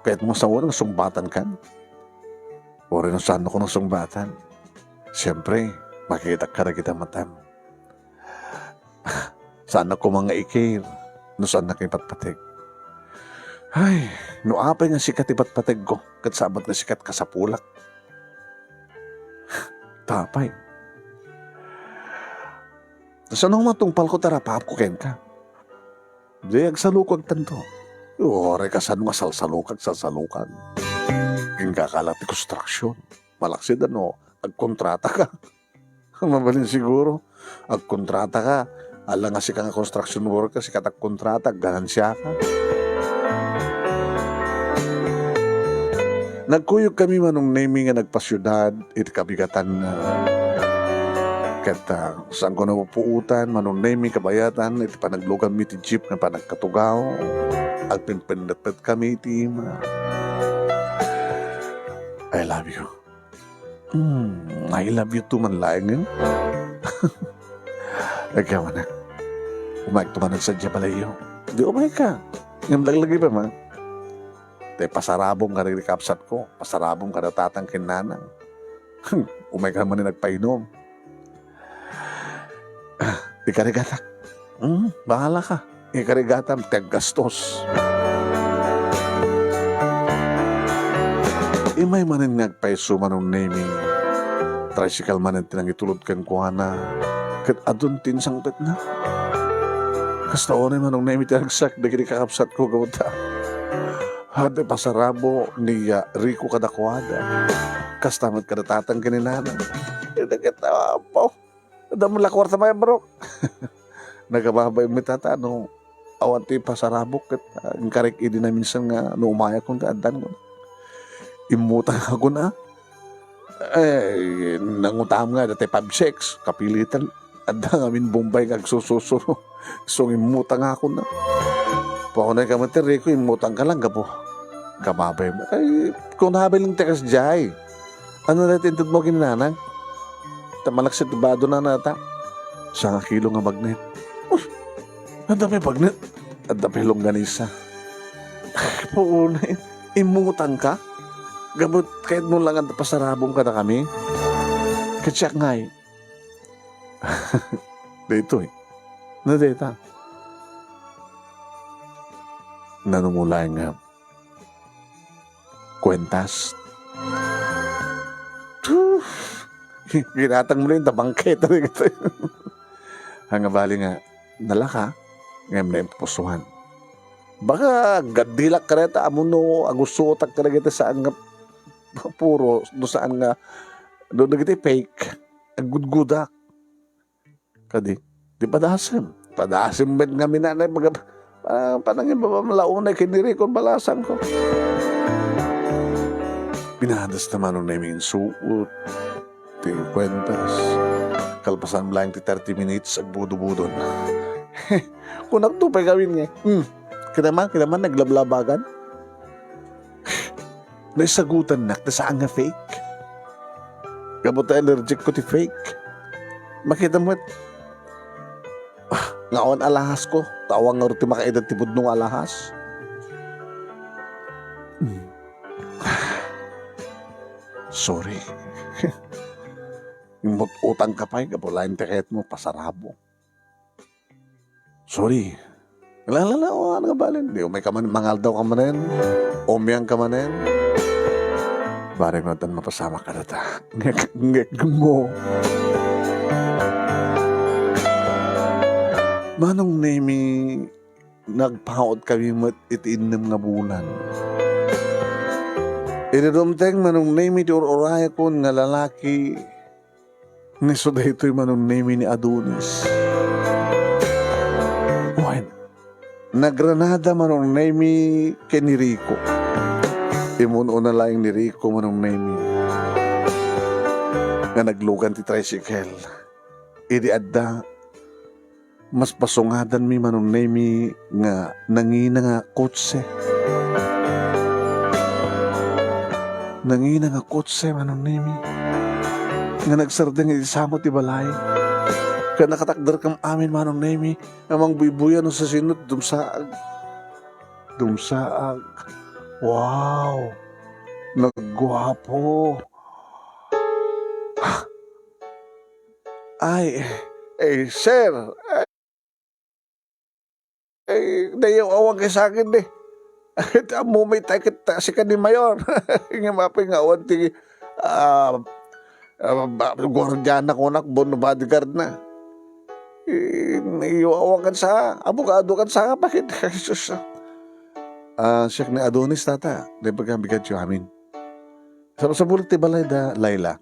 Kayat mo sawen nga sungbatan kan? Uray no saan ko nang sungbatan. Siyempre, makitak ka na kita matam. Saannak koma nga i-care no saannak ipatpateg. Ay, no apay nga sika ti patpategko, ket saan met nga sika ti kasapulak. Tapay. Sano nga matungpalko ta rapaapko kenka? Di agsalukagtanto. Uray kasano nga salsalukag, salsalukag. Inggaka la ti konstruksion. Malaksid no agkontrataka. Mabalin siguro, agkontrataka. Ala nga sika nga construction worker, sika ti agkontrata, agganansiyaka. Nagkuyogkami, Manong Nemy, nga nagpasiudad iti kabigatanna. Ket, ah, saanko napupuotan, Manong Nemy, kabayatan iti panagluganmi ti jeep nga panagkatugaw. Agpinpinnetkami iti ima. I love you. Hmm, I love you too man laeng, eh. Agyaman, ah. Umayka man sadiay balayyo. Di umayka. Ngem laglagipem, ah. Te, pasarabom kadagiti kabsatko. Pasarabom kada tatang ken nanang. Umayka man nagpainom. Ah, ikarigatak. Hmm, bahalaka. Ikarigatam, ti aggastos. Imay manen nga agpayso, Manong Nemy. Tricycle manen ti nangitulod kenkuana. Ket adun ti insangpetna. Kasta unay, Manong Nemy, ti ragsak dagiti kakabsatko gapu ta. Adu ti pasarabo ni, ah, Rico kadakuada. Kasta met kada tatang ken ni nanang. Ket, ah, Apo, adda met la kuarta, Manong Nemy. Nagababay met ita no awan ti pasarabok ket, ah, inkarek idi naminsan nga no umayakon ket addan. Immutangakon, ah. Eh, nangutam nga, adda ti five six, kapilitan. Adda ngamin Bombay nga agsususuro. Isu nga immutangakon, ah. Paunay ka met, Rico, immutangka lang gapu. Kababay mo. Ay, kunabay lang ti kasdiay. Ano na ti intedmo ken ni nanang? Ta malaksid ti bado na nata. Sangakilo nga magnet. Uy! Adda pay bagnet. Adda pay longganisa. Puonay. Immutangka? Gapu ta kayatmo lang nga pasarabom kadakami? Ket siak ngay. Daytoy. No dayta. Nanumulay nga kuentas. Tuf! Ginatang mo na yun, tabangketa na yun. Ang abali nga, nalaka, ngem naimpusuan. Baka aggaddilak kadayta, amuno, agusutak kadagiti saan nga puro, no saan nga, no dagiti fake, aggudgudak. Kadi, di padasem. Padasem met ngamin nanay, pag-, ah, panangin ba malaunay ken ni Rico, balasangko. Pinadas na Manong Nemy insuot ti kuentas. Kalpasan lang ti thirty minutes, agbudobudon. Kunak to pay gawin nga. Hmm. Kinaman, kinaman, naglablabagan. Naisagutannak ta saan nga fake. Gapu ta allergic ko ti fake. Makita met, ah, nga awan alahas ko. Ta awan ngarud ti makaidad ti pudno nga alahas. Hmm. Sorry. Immut-utang ka pay, gapu laeng ti kayatmo, pasarabo. Sorry. La, la, la, o, ano ka balen? Di, umay ka man, mangaldaw ka manen. Umiang ka manen. Bareng no addan mapasamak kadata. Ngek, ngek mo. Manong Nemy, nagpaut kami met iti innem nga bulan. Idi dumteng Manong Nemy ti ur-urayakon nga lalaki, Ni isu daytoy Manong Nemy ni Adonis. Wen, nagranada Manong Nemy ken ni Rico. Imun-una laeng ni Rico Manong Nemy nga naglugan ti tricycle. Idi adda Maspasungadanmi Manong Nemy nga nangina nga kotse. Nangina nga kotse, Manong Nemy. Nga nagsardeng iti samo ti balay. Ket nakatakderkam amin, Manong Nemy, nga mangbuybuya no sasino ti dumsaag. Dumsaag. Wow! Nagguapo. Ay, eh, sir, Ay, naiyaw-awan kay sa akin, eh. Ammo met ay ket sika ni Mayor. Ngem apay nga awan ti, ah, ah, ba-, guardiana kunak, bono bodyguard na. Eh, naiyaw-awan kan sa, abogado kan sa, bakit? Ay, sus. Ah, siak ni Adonis, tata. Di ba kabigat yu amin? Sapsapul ti balay da Laila.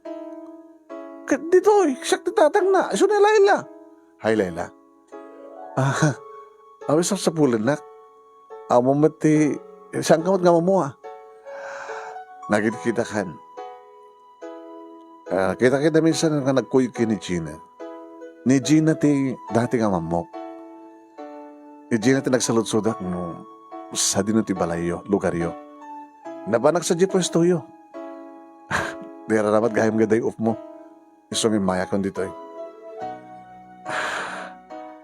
Ket ditoy, siak ti tatangna. Isu ni Laila. Hi, Laila. Ah, awi sapsapulennak. Amo met ti, saan ka met nga mammo, ah? Nagkitkitakan. Ah, kita-kita minsan nga nagkuyog ken ni Gina. Ni Gina ti dati nga mammok. Ni Gina ti nagsaludsodak no sadino ti balayyo, lugaryo. Napanak sadiay puestoyo. Di raramat gayam nga day off mo. Isu nga immayakon ditoy.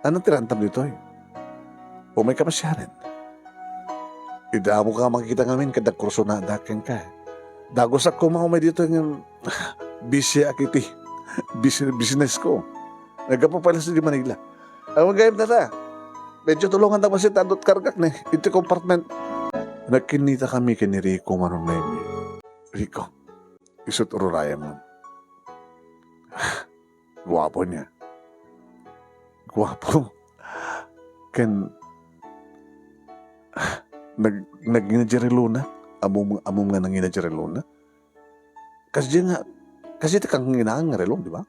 Ano ti rantam ditoy? Umay ka pasiaren. Idamo ka makita ngamin ket nagkursonadak kenka. Dagusak koma umay ditoy ngem busy ak iti bus-, business ko. Naggapu pay la sidi Manila. Awan gayam, tata. Medyo tulongan ta kasi tandot kargak ni iti compartment. Nagkinnita kami ken ni Rico Manong Nemi. Rico, isut' ururayam. Guapo niya. Guapo. Ken nag-, nagngina diay relona. Ammom, ammom nga nangina diay relona. Kasdiay nga, kasdiay ti kanginaan nga relo, di ba?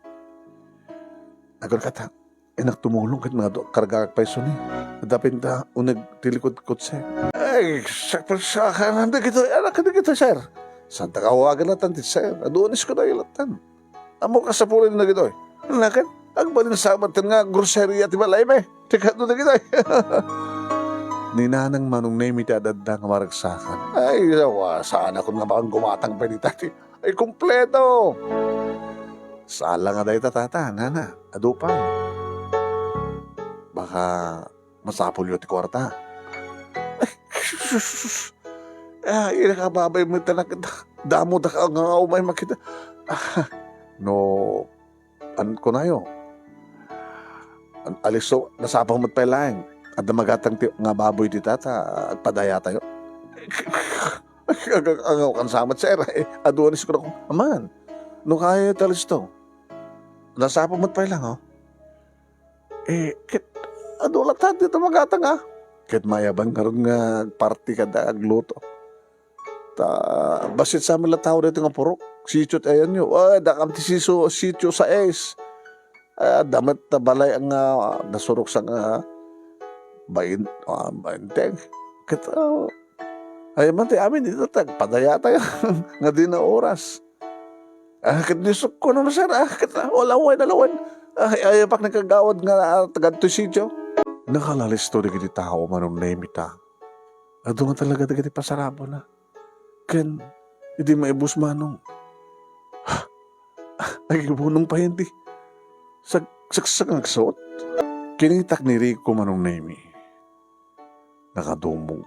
Agurkata, inak tumulong ket nagadu-, kargaak pay isu ni. Adda pinta uneg ti likud kotse. Ay, sakit sa akin, ano dagitoy? Ano ka dagitoy, sir? Saan ta kawagan latan ti sir? Adonis ko na ilatan. Ammo kasapulan na dagitoy. Nakan, agbalin sa baten nga groceria ti balay, be. Tikado na kita. Ni Nanang Manong Nemi ti adda nga maragsakan. Ay, awa, saan akon nga bakang gumatang pay dita ti, ay, kompleto. Sala nga dayta, tata, nana, adu pay. Baka masapulyo ti kuarta. Ay, sus, sus, sus. Ah, inakababay met ta nak-, damo da ka nga umay makita. Ah, no, an-, kunayo. An-, aliso, nasapa met pay laeng. Adda magatang ti, nga baboy dita ta, agpadayatayo. Ag-, ag-, agaw kan samat, sir. Eh, aduanis ko na kung, aman, no kaya ta alisto. Nasapa met pay lang, oh. Eh, ket adu latta dita magatang, ah. Ket mayaban ngarud nga party kada agluto. Ta, bassit sa amin la tao dito nga purok. Sitio ti ayanyo. Ay, dakam ti siso, sitio sais. Ay, adda met ta balay nga nasurok sa nga bain-, ah, bainteng. Ket, ah, ay, man ti amin dito, tagpadayatayo nga di na oras. Ah, ket di sukko na, sir, ah, ket, ah, wala, wala, wala. Ah, ay, ay, pak ni kagawad nga, ah, taga to sitio. Nakalalisto dagiti tao, Manong Nemi ta. Adu nga talaga dagiti pasarabona. Ken, idi maibus, Manong. Agibunong pay iti sag-, sagsagangsuot. Kinitak ni Rico, Manong Nemi. Nakadumog.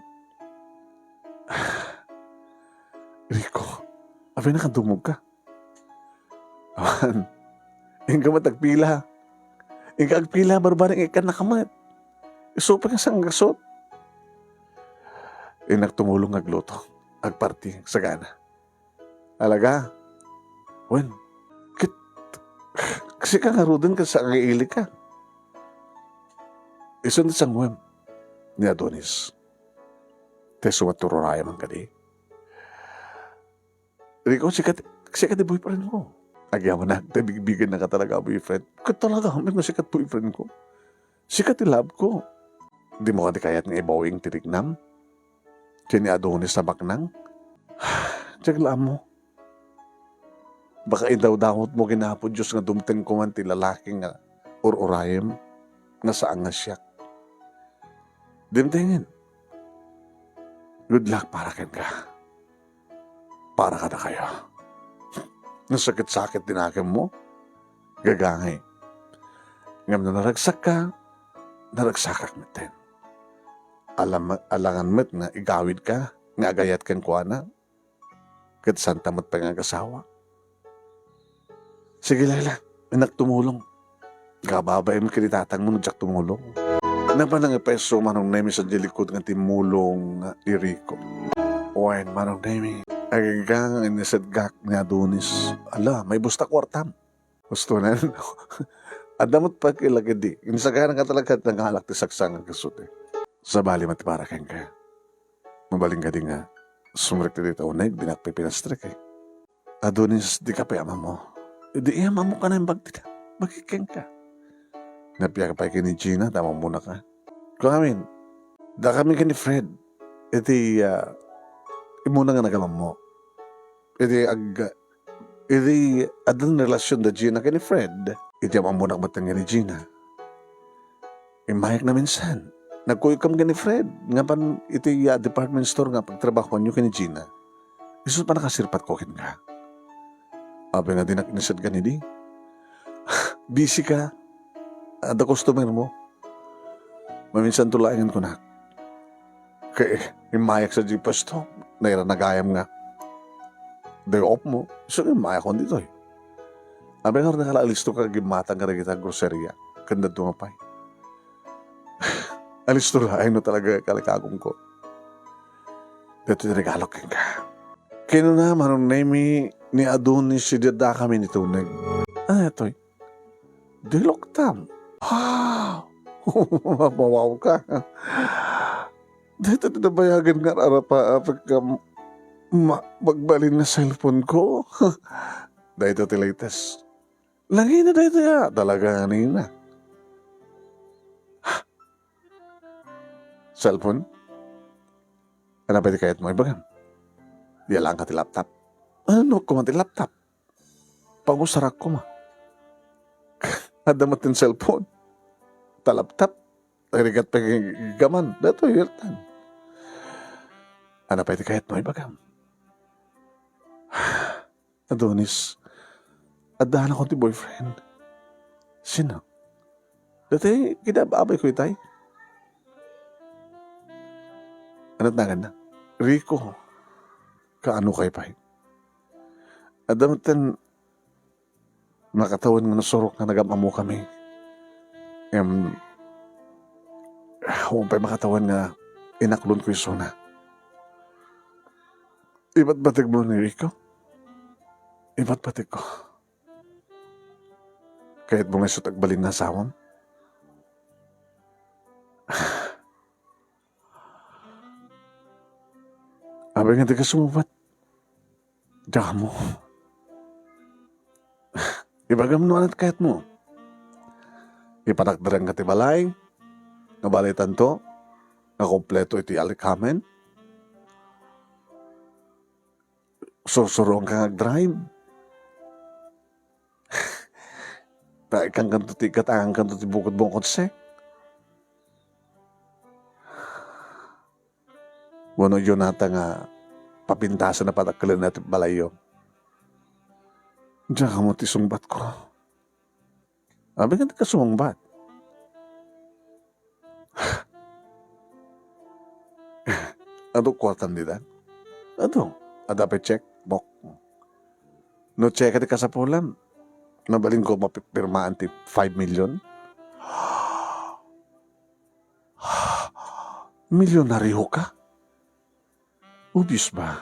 Rico, apay nakadumog ka? Awan. Inka met agpila. Inka agpila, barbareng ikkan nakamat. Isu pay nga sanggasot. Innak tumulong agluto. Agparti, agsagana. Alaga. Wen. Ket, sika ngaruden ket sa nga ili ka. Isu ti sangwem ni Adonis. Ti sumat tururaya man kadi. Rico, sika ti, sika ti boyfriend ko. Agyamanak, ta bigbigennaka talaga a boyfriend. Ket talaga, amin nga sika ti boyfriend ko. Sika ti love ko. Dimo kadi kayat nga ibawing ti riknam? Ken ni Adonis a baknang? Diak la ammo. Baka idawdawatmo ken Apo Dios nga dumtengko man ti lalaki nga ur-urayem nga saan nga siak. Dimtengen. Good luck para kenka. Para kadakayo. Nasakit-sakit ti nakemmo, gagangay. Ngem no naragsakka, naragsakak metten. Alam-, alangan met nga igawidka nga agayat kenkuana, ket saanta met pay nga agasawa. Sige, Laila, innak tumulong. Kababain ken ni tatangmo no diak tumulong. Napan nga peso, Manong Nemi, sadiay likod nga timmulong ni Rico. Wen, Manong Nemi, agingga nga inisedgak ni Adonis. Ala, maibustak kuartam. Husto na. Adda met pay lagidi. Insagana nga talaga nangalak ti saksanga kastoy. Sabali met para kenka. Mabalin kadi nga sumrek ti dita uneg, dinak pipinastrek, eh. Adonis, dika pay ammo. Idi iyam ammo ka naimbag ti, bakit kenka? Napiaka pay ken ni Gina, ta mammunaka. Kuamin, dakami ken ni Fred. Iti, ah, immuna nga nagamammo. Iti ag-, iti addan relasion da Gina ken ni Fred. Iti ammunak met ken ni Gina. Immayak na minsan. Nagkuyogkam ken ni Fred, nga pan iti, ah, department store nga pagtrabahoanyo ken ni Gina. Isu pay nakasirpatko kenka. Apay nga dinak inisedgan idi? Busy ka. Adda customer mo. Maminsan to laengen kunak. Kay immayak sadiay puesto, naira nagayam nga day off mo. Isu immayak kon ditoy. Apay nga nakala alisto ka, gimmatang ka dagita groceria. Ken dadduma pay. Alisto laeng no talaga kalikagumko. Daytoy ti regalo kenka. Kinuna, Manong Nemi, ni Adonis, idi addakami ni Tuneg. Ania daytoy? Diloktam. Ah! Mawaw ka. Daytoy ti nabayagen nga ar-arapaapek nga ma-, magbalin nga cellphone ko. Daytoy ti latest. Nangina daytoy a, talaga nangina. Cellphone? Ania pay ti kayatmo? Ibagam. Yalanka ti laptop. Ania koma ti laptop? Pangusarak koma. Adda met ti cellphone. Ta laptop. Rigat pay gaman. Daytoy, yaltan. Ania pay ti kayatmo? Ibagam. Adonis, addanakon ti boyfriend. Sino? Daytoy, kinaab-abayko itay. Ania ti naganna? Rico. Kaano kay pay? Adda met ti nakatawen nga nasurok nga nagam-ammokami. Em, awan pay makatawen nga inaklonko isuna. Ibatbategmo ni Rico? Ibatbategko. Kayatmo nga isu ti agbalin nga asawam? Apay nga dika sumungbat? Diak ammo. Ibagam no ania ti kayatmo. Ipanakderanka ti balay, nga balaytanto, nga kompleto iti alikamen. Sursuroanka nga agdrive. Ta ikkankanto ti, ikkatangankanto ti bukodmo nga kotse. Wenno Jonata nga papintasan a padakkelenna ti balayyo. Diak ammo ti sungbatko. Apay nga dika sumungbat? Adu kuartam ditan? Adu. Adda pay checkbook. No cheque ti kasapulam, mabalinko mapipirmaan ti five million. Milyonaryo ka? Obvious ba?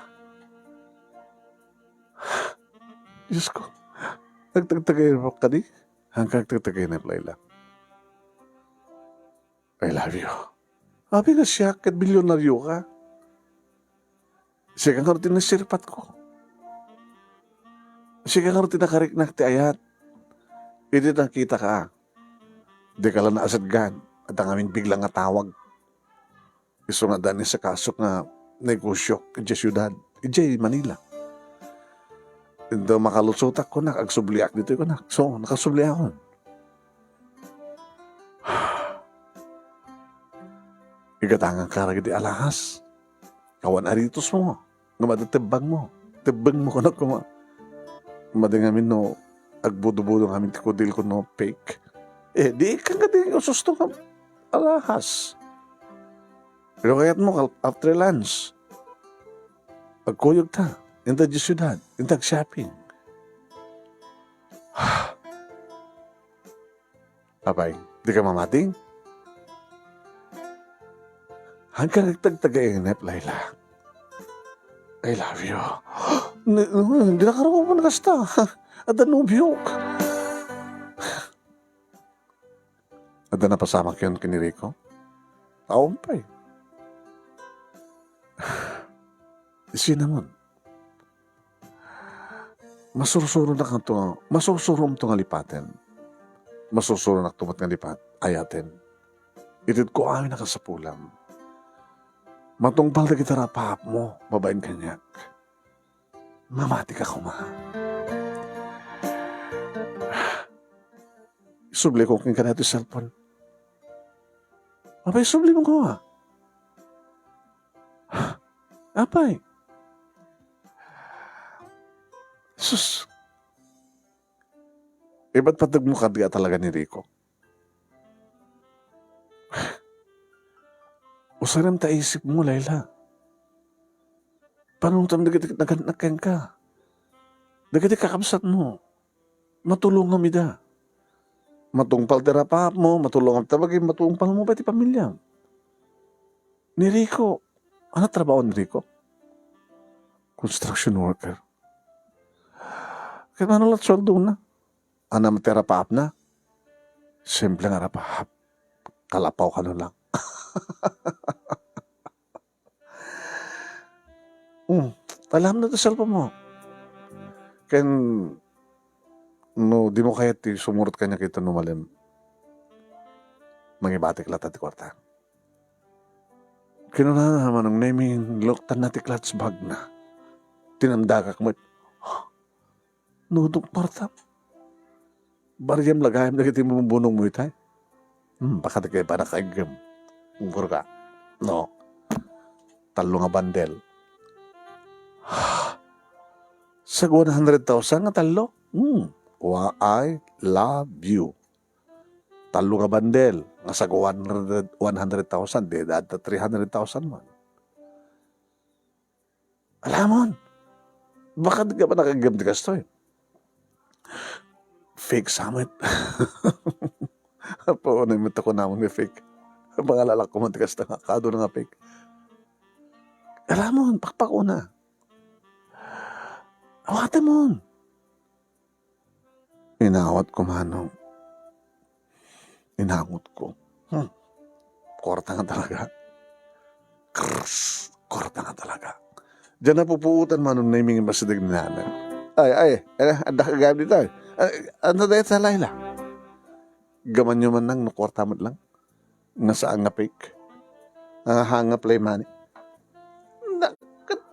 Diyos ko, agtagtagayem kadi? Hanggang agtagtagayem, Laila. I love you. Apay nga siak ket milyonaryo ka? Sika ngarud ti nasirpatko. Sika ngarud ti nakariknak ti ayat. Idi nakitaka, dika la naasedgan, adda ngamin bigla nga tawag. Isu nga adda ni sakasok nga negosyo idiay siudad, idiay Manila. Inton makalusotak, kunak, agsubliak ditoy, kunak. So, nakasubliakon. Igatanganka dagiti alahas. Awan aritosmo. Nga madi tebbangmo. Tebbengmo, kunak, kuma. Madi ngamin no agbudo-budo ngamin ti kudilko no fake. Eh, di ikkan kadi ususto nga alahas. Pero kayatmo, kal-, after lunch, agkuyogta, inta idiay siudad, inta ag-shopping. Apay, dika mamati? Hanggang agtagtagainep, Laila. I love you. Ni-, ni-, di na karuman kasta. Adda nobiok. Adda napasamak ken ni Rico? Awan pay. Cinnamon. Masursuronakto nga, masursuromto nga lipaten. Masursuronakto met nga lipat, ayaten. Itedko amin a kasapulam. Matungpal dagiti rapaapmo babaen kaniak. Mamatika koma. Isubliko kenka daytoy cellphone. Apay, isublim koma. Apay. Sus. Ibat patagmo kadi a talaga ni Rico. Usarem ta isipmo, Laila. Panunot dagiti nagan-, nagannak kenka. Dagiti kakabsatmo. Matulongam ida. Matungpal ti rapaapmo, matulongam ta bagim, matungpalmo pay ti pamiliam. Ni Rico, ano trabaho ni Rico? Construction worker. Ket ano la't sueldona? Ano met ti rapaapna? Simple nga rapaap. Kalapaw kano lang. Hmm. Alam na ti cellphone mo. Ken, no, di mo kayat ti sumurot kaniak ita no malem, mangibatik latta ti kuarta. Kinunana, Manong Nemy, niluktanna ti clutch bag na. Tinamdakak met. Nudok, kuarta. Bariam la gayam dagiti bumbunong mo itay. Hmm, baka di kayo pa nakaigem. Ungkor ka. No. Tallo nga bandel. Sag one hundred thousand nga tallo? Hmm. Wa, I love you. Tallo nga bandel. Nga sag one hundred, one hundred thousand. Di, da, da, three hundred thousand man. Alamon, baka di ka pa nakaigem ti kastoy. Fake sa met. Apo, ano yung mata ko naman nga fake? Pangalalak ko man ti kasta nga, kado na nga fake. Alamon, pakpakuna. Awatemon. Inawat ko, Manong. Inangot ko. Hmm. Kuarta nga talaga. Krrrs. Kuarta nga talaga. Diyan napupuutan, Manong Nemy, nga masideg ni nanay. Ay, ay, eh, adda ka gayam dita, eh. Ay, ano dayta, Laila? Gamanyo man lang, no, kuarta met lang. Nga saan nga fake? Ah, hanga play money. Nakat-,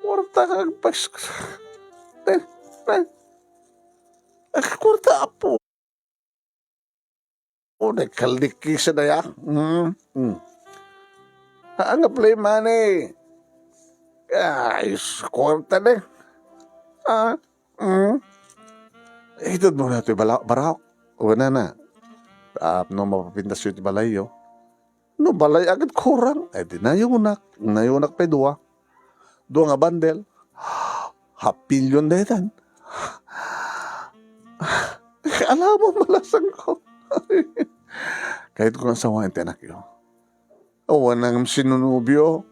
kuarta ka, pas-, eh, eh. Ah, kuarta, apo. O, nagkaldikisa na ya. Mm, mm. Hanga play money. Ay, kuarta na. Ah, Mm. Ited mo na ito'y bala-, barak. O, na, na. Ah, no mapapintas yu ti balayyo. No balay agad kurang. Eh, di nayunak. Nayunak pay dua. Dua nga bandel. Hapilyon daytan. Alam mo, malasang ko. Kahit kung asawa, ti anak yo. Awan nang sinunubyo.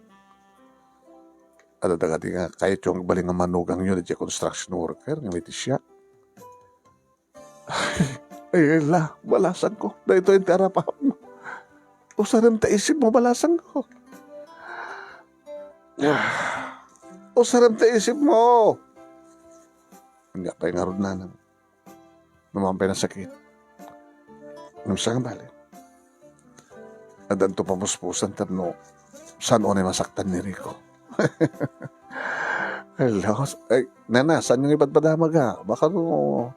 Adda dagiti nga kayatyo nga agbalin nga manugangyo, daydiay construction worker nga miti siak. Ay, la, balasang ko. Daytoy ti arapam. Usarem ta isip mo, balasang ko. Usarem ta isip mo. Ania pay ngarud nanang. Naman pay nasakit. Ngem saan nga bale? Addanto pamuspusan tapno saan unay masaktan ni Rico. Hello? Ay, nana, saan yung ipadpadamag, ha? Baka no,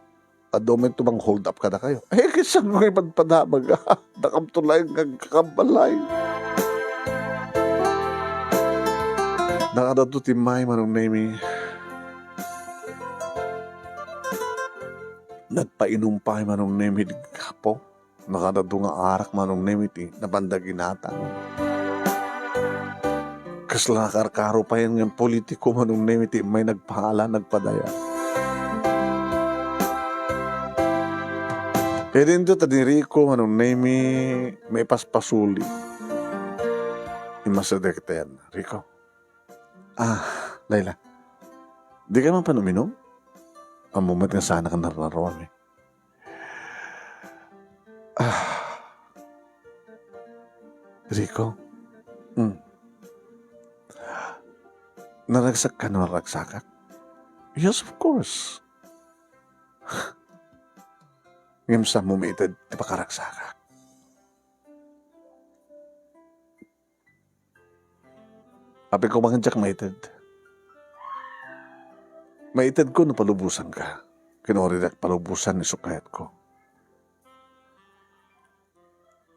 adu may tumang hold up kadakayo. Eh, saan yung ipadpadamag, ha? Dakamto laeng nga agkakambalay. Nakadto ti may Manong Nemy. Nagpainum pay Manong Nemy idi gapu. Nakadto nga arak Manong Nemy ti napandaginatan. Kasla nakarkaro pay nga politiko Manong Nemy ti may nagpaala, nagpadaya. Kaya din to, tadi Rico, Manong Nemy, may paspasuli. Masada kita yan, Rico. Ah, Laila, di ka man pan uminom? Ammom met nga saanak a narnarwam, eh. Ah. Rico. Mm. Naragsak ka no naragsakak? Yes, of course. Ngem saan mo maited ti pakaragsakak? Apay koma nga diak maited. Maitedko no palubosanka. Kinuridak palubosan isu kayatko.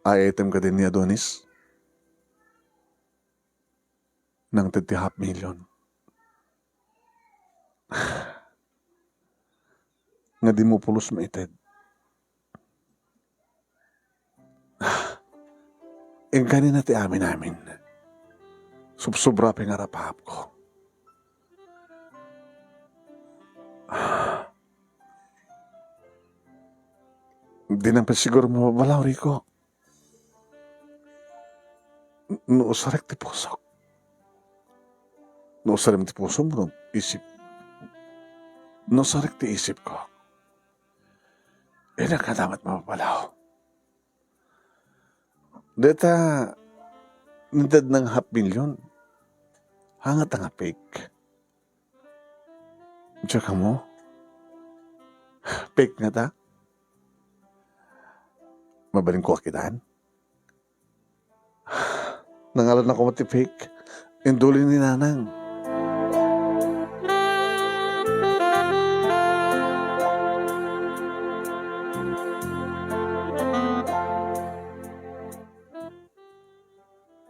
Ay-ayatem kadi ni Adonis? Nangted ti half million. Nga di mo pulos maited. Inkanina ti amin-amin. Subsobra pay nga rapahapko. Di nang siguro mababalaw, Rico. No usarek ti pusok. No usarem ti pusom, no isip. No usarek ti isipko. Innak nga damat mababalaw. Deta, nintedna nga half million. Hangat nga fake. Diak ammo? Fake ngata? Mabalinko a kitaan? Nangalannak koma ti fake. Induli ni Nanang.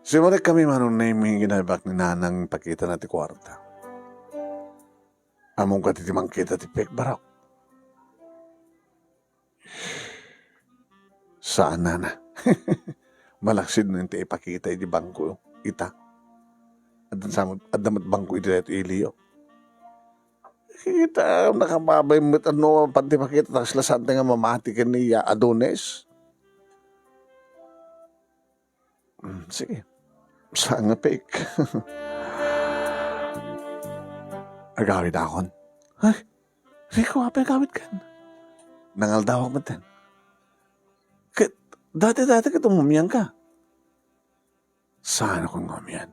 Simrek kami, Manong Nemy, ginaybak ni Nanang pakitana ti kuarta. Ammom kadi ti mangkita ti fake, barok? Saan, Nana. Malaksid no ti ipakita iti bangko ita. Adda sa-, adda met bangko iti daytoy Elio. Kita, nakababay met, ano, pati pakita, tas lasante nga mamati ken ni Adonis. Mm, sige. Saan nga fake? Agawidakon. Ay, Rico, apay agawidkan? Nangaldawak metten. Ket, dati-dati ket umumianka. Saan a koma nga umian?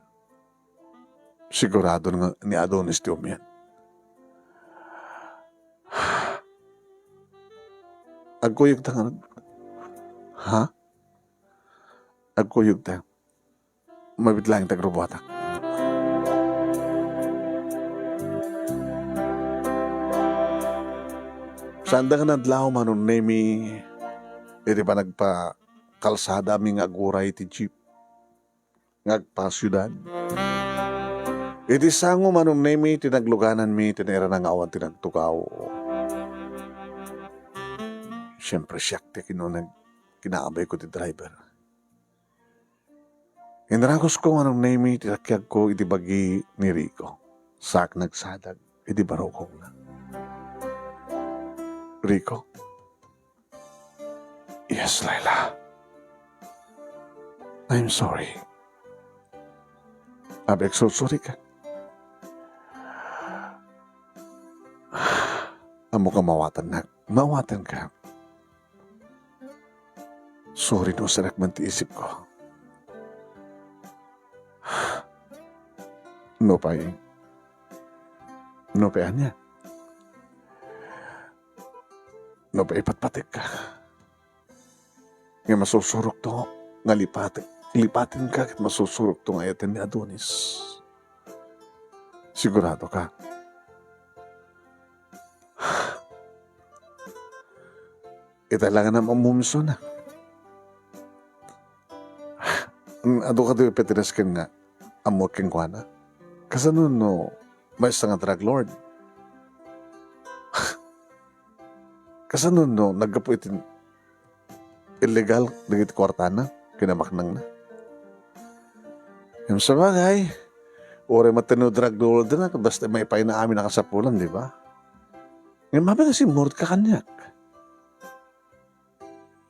Sigurado nga ni Adonis ti umian. Agkuyogta ngarud. Ha? Agkuyogta. Mabiit laeng ti agrubuatak. Saan da nga nadlaw, Manong Nemy, iti panagpakalsadami nga aguray ti jeep nga agpasiudad. Iti sango, Manong Nemy, ti naglugananmi ti nairana nga awan ti nagtugaw. Siempre, siak ti kinunag-, kinaabayko ti driver. Inragusko, Manong Nemy, ti rakiagko iti bagi ni Rico. Saak nagsadag iti barukongna. Rico? Yes, Laila. I'm sorry. Abi, agsursurika. Ammok a maawatannak. Maawatanka. Sorry no usarek man ti isipko. Nupay, nupay ania? Nupay ipatpatekka. Nga masursurokto nga lipatek-, lipatenka ket masursurokto nga ayaten ni Adonis. Sigurado ka? Ita lang nga ammom isuna. Adu kadi Petres ken nga ammo kenkuana. Kasano no maysa nga drug lord? Kasano no naggapu iti illegal dagiti kuartana, kinamaknangna? Ngem sabagay, uray met no drug lord na, basta maipayna amin a kasapulan, di ba? Ngem apay nga simmurot ka kaniak?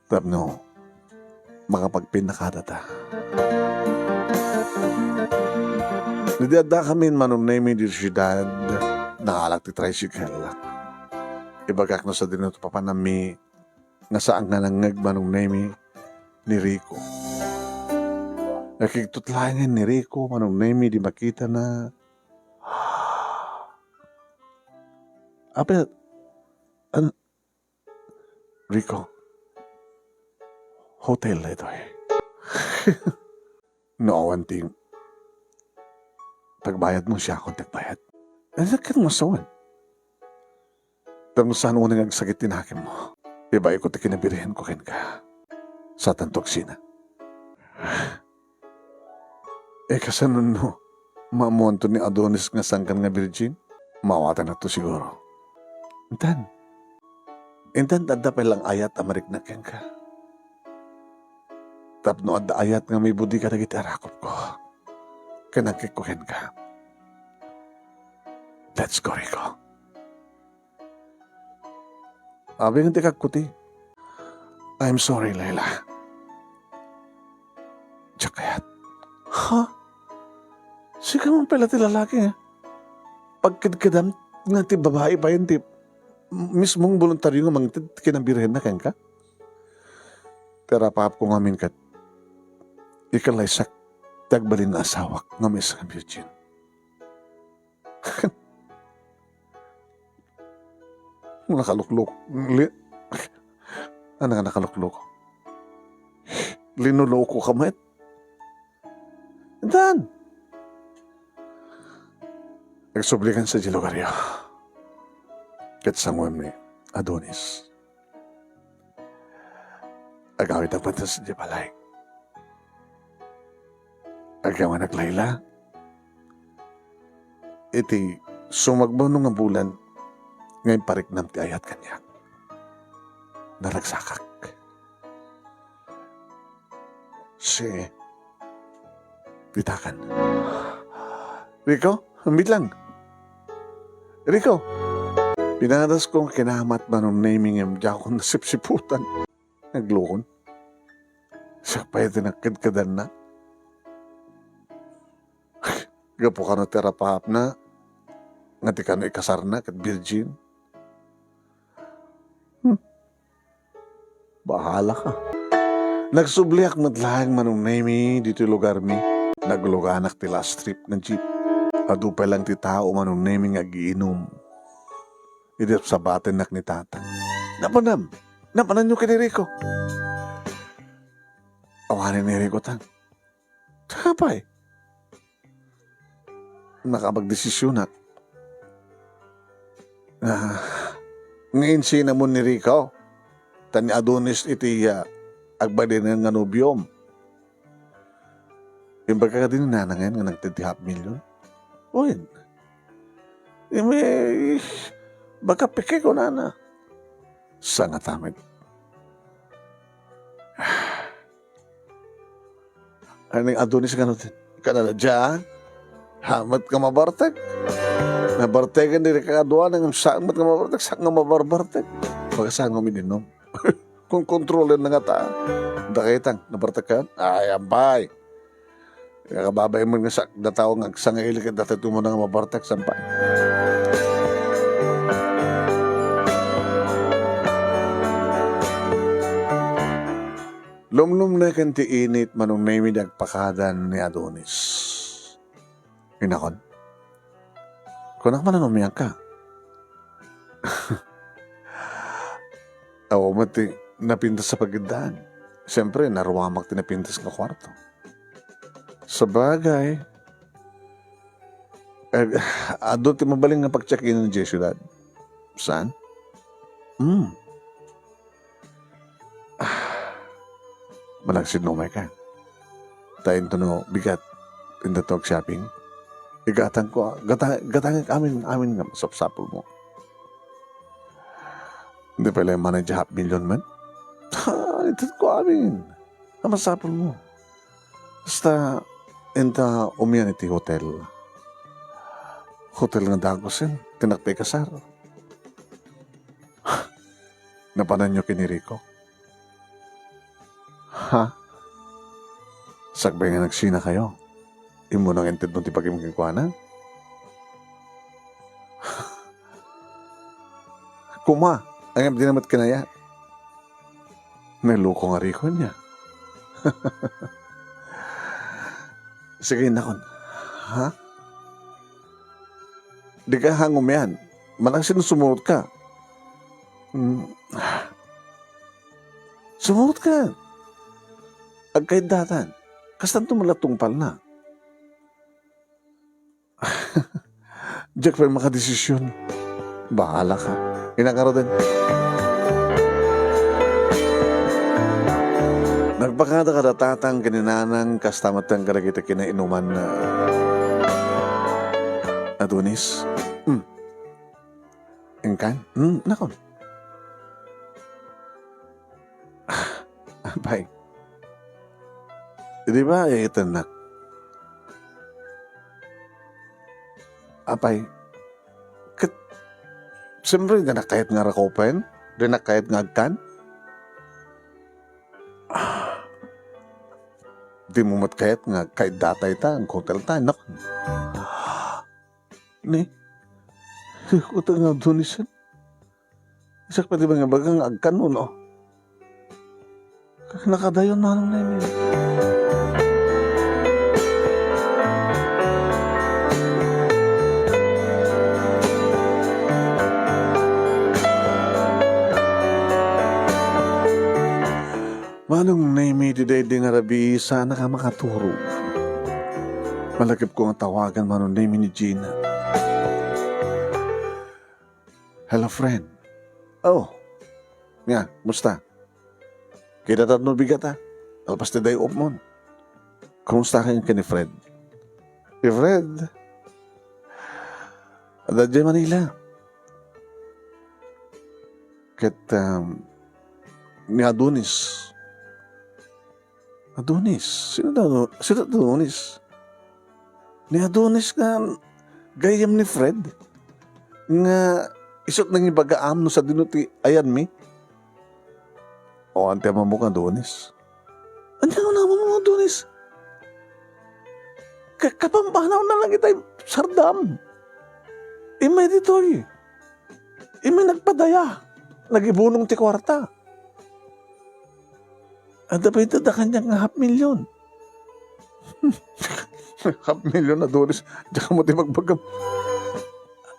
Tapno makapagpinnakadata. Idi addakamin Manong Nemy idiay siudad, nangalak ti tricycle. Ibagak no sadino ti papanammi nga saan nga nangngeg Manong Nemy ni Rico. Nakigtot laengen ni Rico Manong Nemy idi makitana. Apay, an-, Rico, hotel daytoy. No awan ti pagbayadmo, siakon ti agbayad. Ania ket no asawen? Tapno saan unay nga agsakit ti nakemmo. Ibaonko ti kinabirhenko kenka. Saantanto agsina. Eh, kasano no maammoanto ni Adonis nga saankan nga birgin? Maawatanakto siguro. Intan, intan adda pay lang ayat a marikna kenka. Tapno adda ayat nga maibudiga dagiti arakupko ken agkikko kenka. Let's go, Rico. Abi nga ti kakkuti. I'm sorry, Leila. Diak kayat. Ha? Sika man pay la ti lalaki nga pagkedkedam nga ti babai payen ti mismong boluntario nga mangted ti kinabirhenna kenka? Ti arapapko ngamin ket ikalaysak ti agbalin nga asawak nga maysa nga virgin. Nakaluklok. Li-, ano nga nakaluklok? Linoloko ka met. Intan, agsubli kan sa di lugaryo. Ket sanguem ni Adonis. Agawid a pantas di balay. Agyaman ak, Leila. Iti sumagmamano nga bulan nga impariknam ti ayat kaniak, naragsakak. Si Pitakan. Rico, ambit lang. Rico! Pinadasko nga kinamat Manong Nemy ngem diakon nasipsiputan. Naglukon. Siak pay ti nagkedkedanna. Gapu kano ti arapapna nga ti kano ikasarna ket virgin. Hmm. Bahala ka. Nagsubliak met laeng Manong Nemy ditoy lugarmi. Nagluganak ti last trip nga jeep. Adu pay lang ti tao Manong Nemy nga agiinum. Idi sabatennak ni Tatang. Napanam! Napananyo ken ni Rico? Awanen ni Rico, Tang. Apay? Nakapagdesisionak. Ah, nga insinamon ni Rico, ta ni Adonis iti, ah, agbalinen nga nobiom. Imbagak kadi ni Nanang nga nagted ti half million. Wen. Imi, baka peke kunana. Sangatamen. Ay, ni Adonis nga no, kanana, "Diyan, hamat ka mabartek." Nabarteken diri ka aduan, ang saan met nga mabartek, saan nga mabarbartek. Pagka saan nga umidinom. Kung kontrolen na nga ta, dakitang, nabartek ka? Ay, ampay. Kakababay mo nga sa, dataw nga, sa nga ilik, dataw mo na nga mabartek, sampay. Lumlumneken ti init, Manong Nemy, di agpakadan ni Adonis. Inakon. Kunak man, ano, umiyak ka? Awan met ti napintas sa pagidaan. Siyempre, naruamak ti napintas nga kwarto. Sabagay, eh, adu ti mabalin nga pagtiakinan diay siudad. Saan? Hmm. Ah, managsidnumay ka. Ta intono bigat, indato ag-shopping. Igatang ko, gata-, gatangek amin, amin nga masapsapul mo. Hindi pala yung manay half million man. Ha, inted ko amin. Ang masapul mo. Basta, inta umian iti hotel. Hotel nga dagusen, tinakpay kasar. Napananyo ken ni Rico? Ha? Sakbay nga nagsina kayo. Immuna nga intedmo ti bagim kenkuana? Kuma, ania met ti kinaya? Naloko nga riko ania. Sige, nakon. Ha? Dika hangumian. Manang sino sumurotka? Mm. Sumurotka. Agkaiddatan. Kastanto met la tungpalna. Diak pay makadesisyon. Bahala ka. Inakaro din. Nagpakada kada tatang ken ni nanang kasta met kadagiti kinainuman na Adonis. Hmm. Inkan? Hmm, nakon. Apay. Di ba, iyayatnak? Apay. Ket, siyempre, dinak kayat nga rakupen? Dinak kayat nga agkan? Ah. Dimo met kayat nga agkaidda dayta, aghotel ta, nak? Ni? Kutang nga Adonis. Isak pay ti mangibaga nga agkan, no? Nakadayon, Manong Nemi. Manong Nemi, ti daydi nga rabii, saanak a makaturog. Malakipko nga tawagan, Manong Nemi, ni Gina. Hello, friend. Oh. Nga, kumusta? Kitatatmo bigat, a. Kalpas ti day off mon. Kumusta ka ken ni Fred? Ni Fred? Adda idiay Manila. Ket, um, ni Adonis. Adonis? Sino daw, sino daw Adonis? Ni Adonis nga gayyem ni Fred? Nga isu't nangibagaam no sadino ti ayanmi? O, ante mamok nga Adonis. Ania nga namamok nga Adonis? Ka-, kapampanawna lang itay sardam. Immay ditoy. Immay nagpadaya. Nagibunong ti kuarta. Adda pay ita da kaniak nga half million. Half million, Adonis. Diak ammo ti ibagbagam.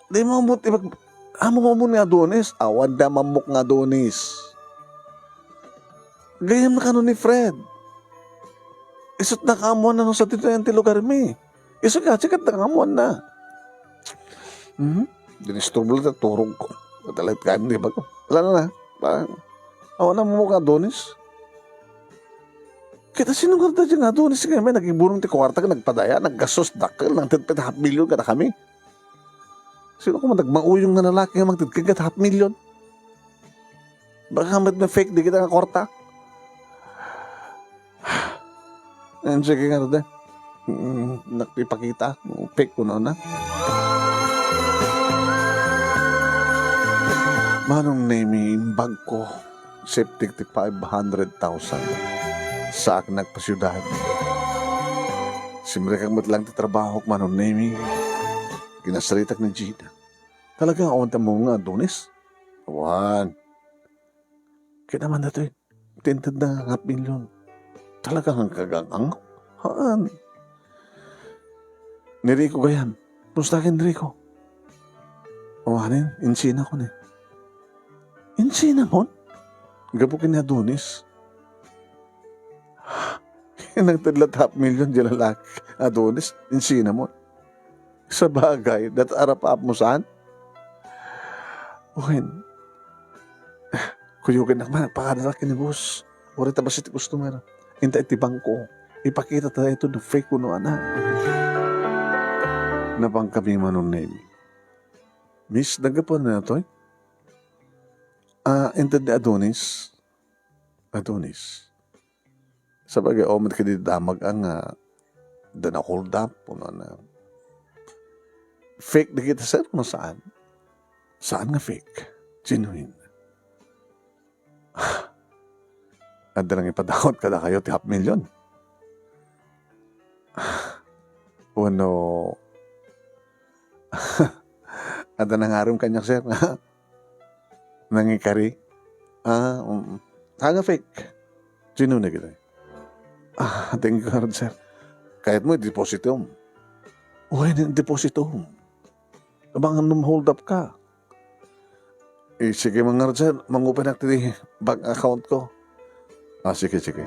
Dimo ammo ti ibag-, amo nga ammo ni Adonis. Awan da mamok nga Adonis. Gayyem na kano ni Fred. Isu't nakaammoanna no sadino ti lugarmi. Isu nga, sikat na nga amuan na. Hmm? Dinisturbo lang ta turog ko. Matalit kayo, di ba ko? Wala na na. Parang, awan na mo ka, Adonis. Kita sino nga ta dyan nga, Adonis? Nga may nagibunong ti kuwarta, nagpadaya, naggastos, dakkel, nang tit-, half million kada kami. Sino ko man nagmauyong nga lalaki nga mangted ken kat half million? Baka met na fake di kita nga kwarta. Ang sige nga rode. Mm, nak-, ipakita. Fake ko na na. Manong Nemi, imbag ko. Septic ti five hundred thousand. Saak nagpasiudad. Simrekak met lang ti trabahok, Manong Nemi. Kinasaritak ni Gina. Talaga, awan ti ammom nga Adonis? Awan. Kaya naman datoy, tinted na nga milyon. Talaga nga kagang-ang? Haan. Ni Rico gayam. Kumusta ken Rico? Awanen, insina ko ni. Insina mon? Gapu ken ni Adonis. Nang tedlat half million di lalaki, Adonis, insina mon. Sabagay, dat arap-ap mo saan? Wen, kuyogen nak man, nagpakadara ken ni boss. Uray ta basi ti customer. Inta iti bangko. Ipakita ta ito no fake kuno ana. Napangkami Manong Nemi. Miss, naggapuan na to eh. Ah, inted ni Adonis. Adonis. Sabagay, o, met kadi damag ang, ah, da na-hold up, kuno na. Fake di kita, sir, no saan? Saan nga fake? Genuine. Adda lang ipadawat kadakayo ti half million. Wenno, adda nangarem kaniak, sir. Nangikari? Ah, mm. Haan nga fake. Sino na kita? Ah, thank you, sir. Kayatmo, depositom. Uy, depositom. Abangan no ma-hold up ka. Eh, sige, mangarad, sir. Mangupanak ti bank account ko. Ah, sige, sige.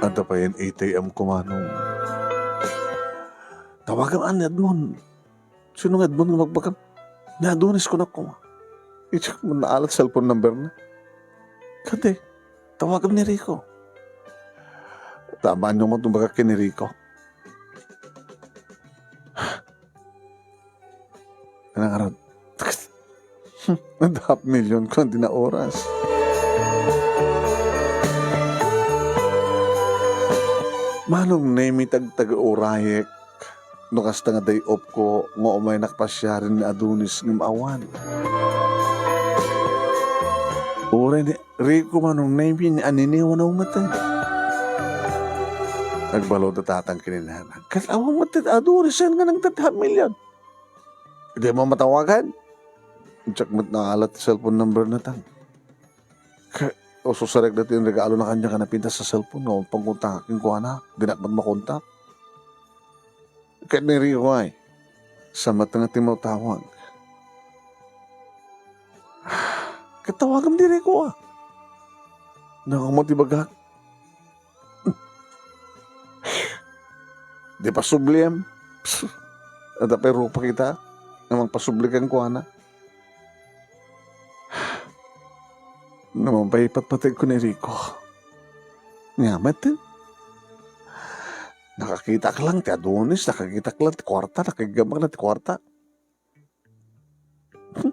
Adda pay A T M ko, manong. Tawagam ni Edmond. Sino nga Edmond nga bagbagam? Ni Adonis, kunak koma. Idiak met naalat cellphone number na. Kadi, tawagam ni Rico. Tamaan niyo met imbagak ken ni Rico. Ano nga ron? Half million ko, di na oras. Manong Nemi, tagtag-urayek no kasta nga day off ko nga umaynak pasiaren ni Adonis ngem awan. Uray ni Rico, Manong Nemi, ni aniniwan a umaten. Nagbalo da tatang ken ni nanang. Ket awan met ti Adonis nga nangted half million. Dimo matawagan? Diak met naalat ti cellphone number na, tang. Ket ususarek daytoy nga regalo na kaniak nga napintas sa cellphone nga pangkontak kenkuana. Dinak met makontak. Ket ni Rico ay, sa met nga ti matawag. Ket tawagam ni Rico, a. Nakamat ibagak. Di pasubliem. Adda pay rupa kita nga mangpasubli kenkuana. Naman pay ipatpategko ni Rico. Nga met, eh. Nakakitak lang ti Adonis, nakakitak lang ti kuarta, nakaiggamak lang ti kuarta. Hmm?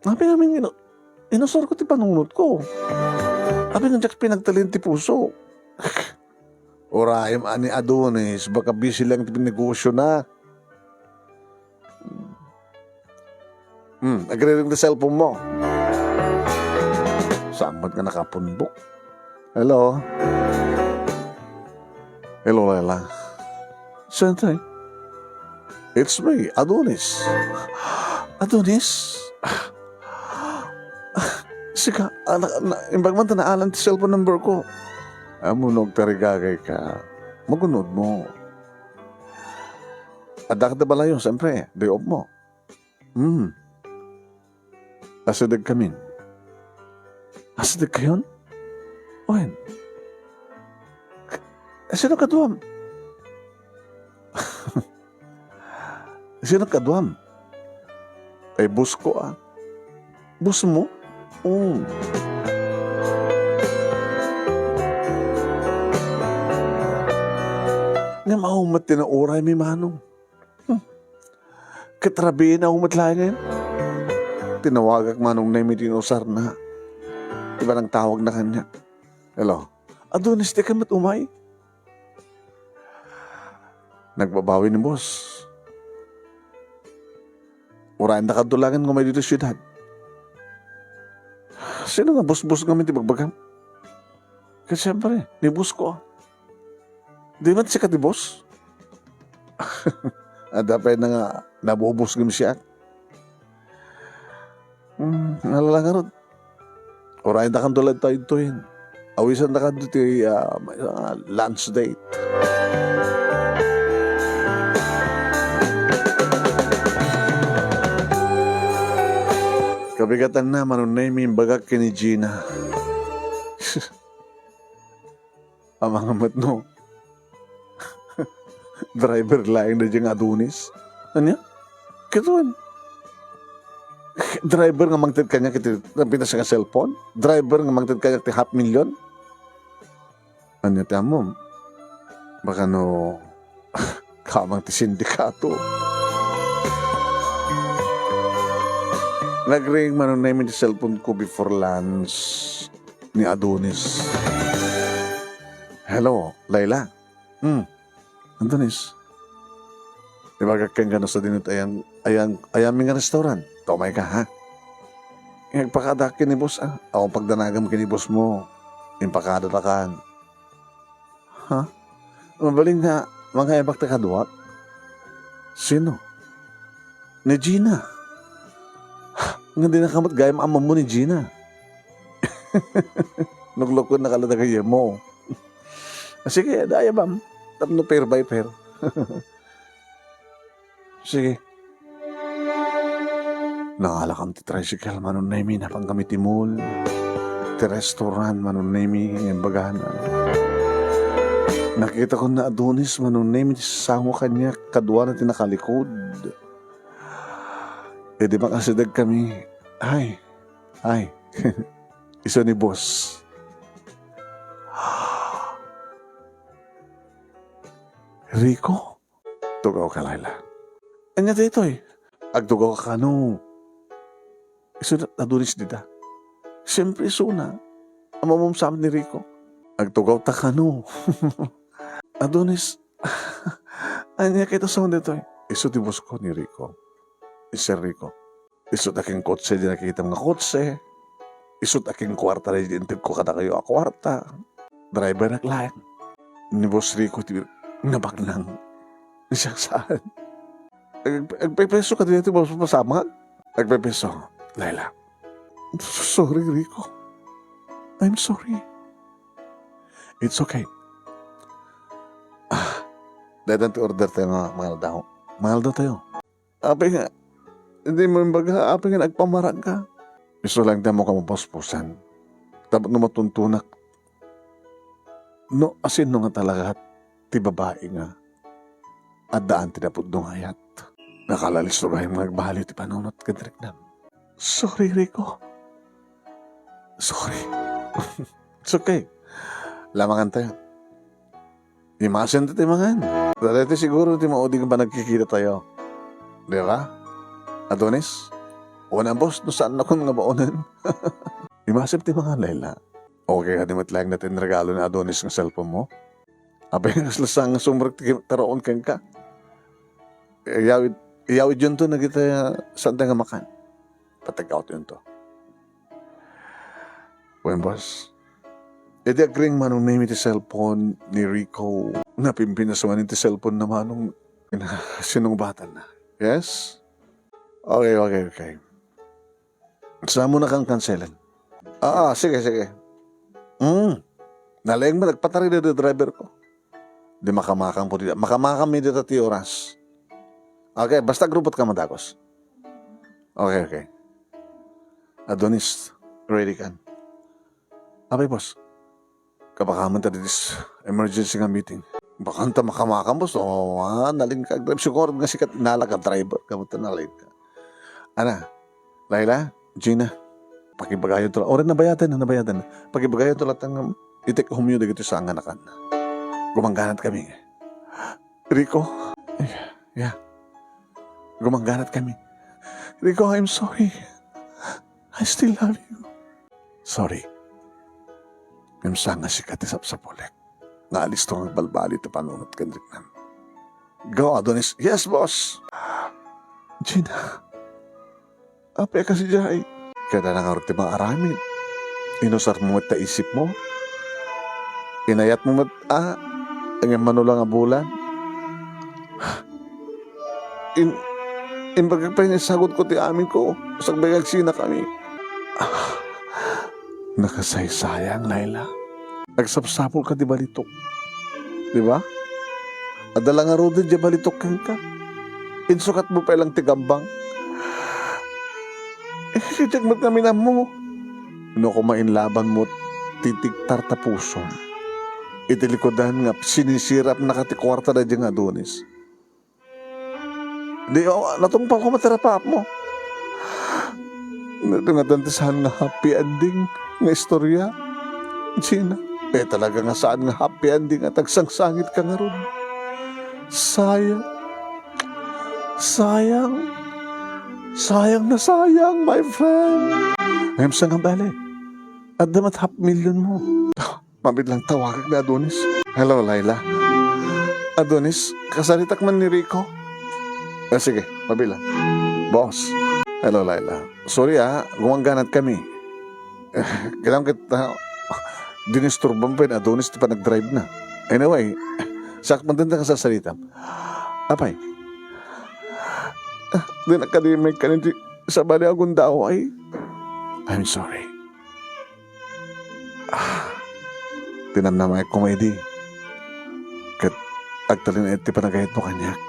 Apay ngamin ino-, inusarko ti panunotko? Apay nga diak pinagtalin ti puso? Urayem a ni Adonis, baka busy lang ti negosyo na. Hmm, agriring ti cellphone mo. Saan man ka nakapunbok? Hello? Hello, Laila. Sentay. It's me, Adonis. Adonis? Sika, anak, na, imbag man ta naalan ti cellphone number ko. Amunog tarigagay ka. Magunod mo. Adda ka ta balayo, siyempre. Day off mo. Hmm. Asideg kamin. Asideg kayon? Wen? Sino kaduam? Sino kaduam? Ay, boss ko, a. Boss mo? Oh. Nga maumat ti nauray mi, manong. Hmm. Ket rabiin a met laengen. Tinawagak Manong Nemi ti inusarna. Iba nang tawag na kaniak. Hello? Adonis, di ka met umay? Nagbabawi ni boss. Urayen da kadto laengen nga umay ditoy siudad. Sino nga boss-boss ngamin ti bagbagam? Ket siyempre, ni boss ko. Di met sika ti boss? Adda pay na nga nabubos ngem siak. Hmm, nalala ngarud. Urayen da kanto latta ditoy. Awisan da kanto ti, ah, ah, lunch date. Kabigatan na, Manong Nemi, imbagak ken ni Gina. Amangan met no. Driver laeng daydiay nga Adonis. Ania? Ket wen. Driver nga mangted kaniak iti napintas nga cellphone? Driver nga mangted kaniak ti half million? Ania ti ammom? Baka no kamang ti sindikato. Nagring Manong Nemi ti cellphone ko before lunch ni Adonis. Hello, Laila? Hmm. Adonis. Ibagak kenka no sadino ti ayan, ayan, ayanmi nga restaurant. Ta umayka, ha? Nga agpakadaak ken ni boss, ah. Awan pagdanagam ken ni boss mo. Impakadatakan. Ha? Mabalin nga, mangaybak ta kaduak? Sino? Ni Gina. Nga di nakamat gayam ammo ni Gina. Nuknukon na kala dagayam mo. Ah, sige, daya bam. Tapno pair by pair. Sige. Nangalakam ti tricycle, Manong Nemi, napan kami ti mall. Ti restaurant, Manong Nemi, nga imbagana. Nakita ko na Adonis, Manong Nemi, ti sango kaniak, kaduana ti nakalikod. E di makasideg kami. Ay, ay. Isu ni boss. Rico? Tugaw ka, Laila. Ania daytoy? Agtugaw ka kano? Isu ni Adonis dita. Siyempre, isuna. Ammom sa amin ni Rico. Agtugaw ta kano? Adonis, ania kayta sa daytoy? Isu ti boss ko ni Rico. Ni Sir Rico. Isut' a ken kotse di nakikitam nga kotse. Isut' a ken kuarta di integko kadakayo a kuarta. Driver ak laeng. Ni Boss Rico ti nabaknang. Siak saan. Ag-, agpepeso ka di ti Boss Pasamag? Agpepeso. Laila. Sorry, Rico. I'm sorry. It's okay. Ah, daytan ti order tayo nga mangaldaw. Mangaldaw tayo. Apay nga, di mo imbaga, apay nga nagpamarag ka? Isu lang ti ammok a mapuspusan. Tapno matuntunak no asino nga talaga ti babai nga addaan ti napudno nga ayat. Nakalalis to gayam nga agbaliw ti panunot ken riknam. Sorry, Rico. Sorry. It's okay. Lamangan tayo. Imasin ti mangan. Daytoy siguro ti maudi nga panagkikita tayo. Di ba? Adonis? Una, boss, no saan nakon nga baonen? Imasin ti mangan, Laila. Okay, kadi met laeng na ti inregalo ni Adonis nga cellphone mo? Apay nga kasla sa nga sumrek ti taraon kenka? Iyawid, iyawid yun to, nagita saan tayo nga makan? Patagawat yun to. Wen, boss. Idi agring Manong Nemi ti cellphone ni Rico, napimpinasuan ti cellphone na Manong, sinungbatan na. Yes? Okay, okay, okay. Saan mo na kan cancelen? Ah, ah, sige, sige. Hmm. Nalaing man, nagpataray da driver ko. Di makamakam po dita. Makamakammi dita ti oras. Okay, basta agrupot ka madagos. Okay, okay. Adonis, ready kan? Apay, boss. Kapakaman ta didis emergency nga meeting. Bakan ta makamakam, boss. O, ah, nalin ka. Agdrive siguro nga sikat inala ka driver. Kamu ta nalin ka. Ana, Laila, Gina, pakibagayo to la. Ora nabayadan na, nabayadan na. Pakibagayo to la tang itek humyo dagiti saan nga nakan. Gumangganat kami. Rico. Yeah, yeah. Gumangganat kami. Rico, I'm sorry. I still love you. Sorry. Ngem saan nga sika ti sapsapulek nga alisto nga agbalbaliw ti panunot ken riknam. Go, Adonis. Yes, boss. Gina. Apay a kasi jay? Kada na ngarud ti maaramid. Inusar mo met ta isip mo. Inayat mo met a, ngem mano la nga bulan. In-, imbagak pay nga isagutko ti amin ko, sakbay nga agsina kami. Nakasaysayang, Laila. Agsapsapul ka ti balitok. Di ba? Adda la ngaruden diay balitok kenka. Insukat mo pay lang ti gambang. Eh, idiak met ngamin ammo. No koma inlaban mo ti tigtar ta pusom. Iti likudan nga sinisirapnaka ti kuarta daydiay nga Adonis. Di, o, natungpal ko met ti rapaap mo. Nadungatan ti saan nga happy ending nga istorya. Gina, eh, talaga nga saan nga happy ending at agsangsangit ka ngarud. Sayang. Sayang. Sayang na sayang, my friend. Ngem sa nga bale, adda met half million mo. Mabiit lang tawagak ni Adonis. Hello, Laila. Adonis, kasaritak man ni Rico? Ah, sige, mabiit lang. Boss. Hello, Laila. Sorry, ah. Gumangganat kami. Kailangan kita, dinisturbam pa ni Adonis ti panagdrive na. Anyway, sakto man ka sa salita. Apay, ah, di nakadimay ka ni sabali agundaway. I'm sorry. Ah, tinamnama ko idi. Ket agtalinaed ti panagayatmo kaniak.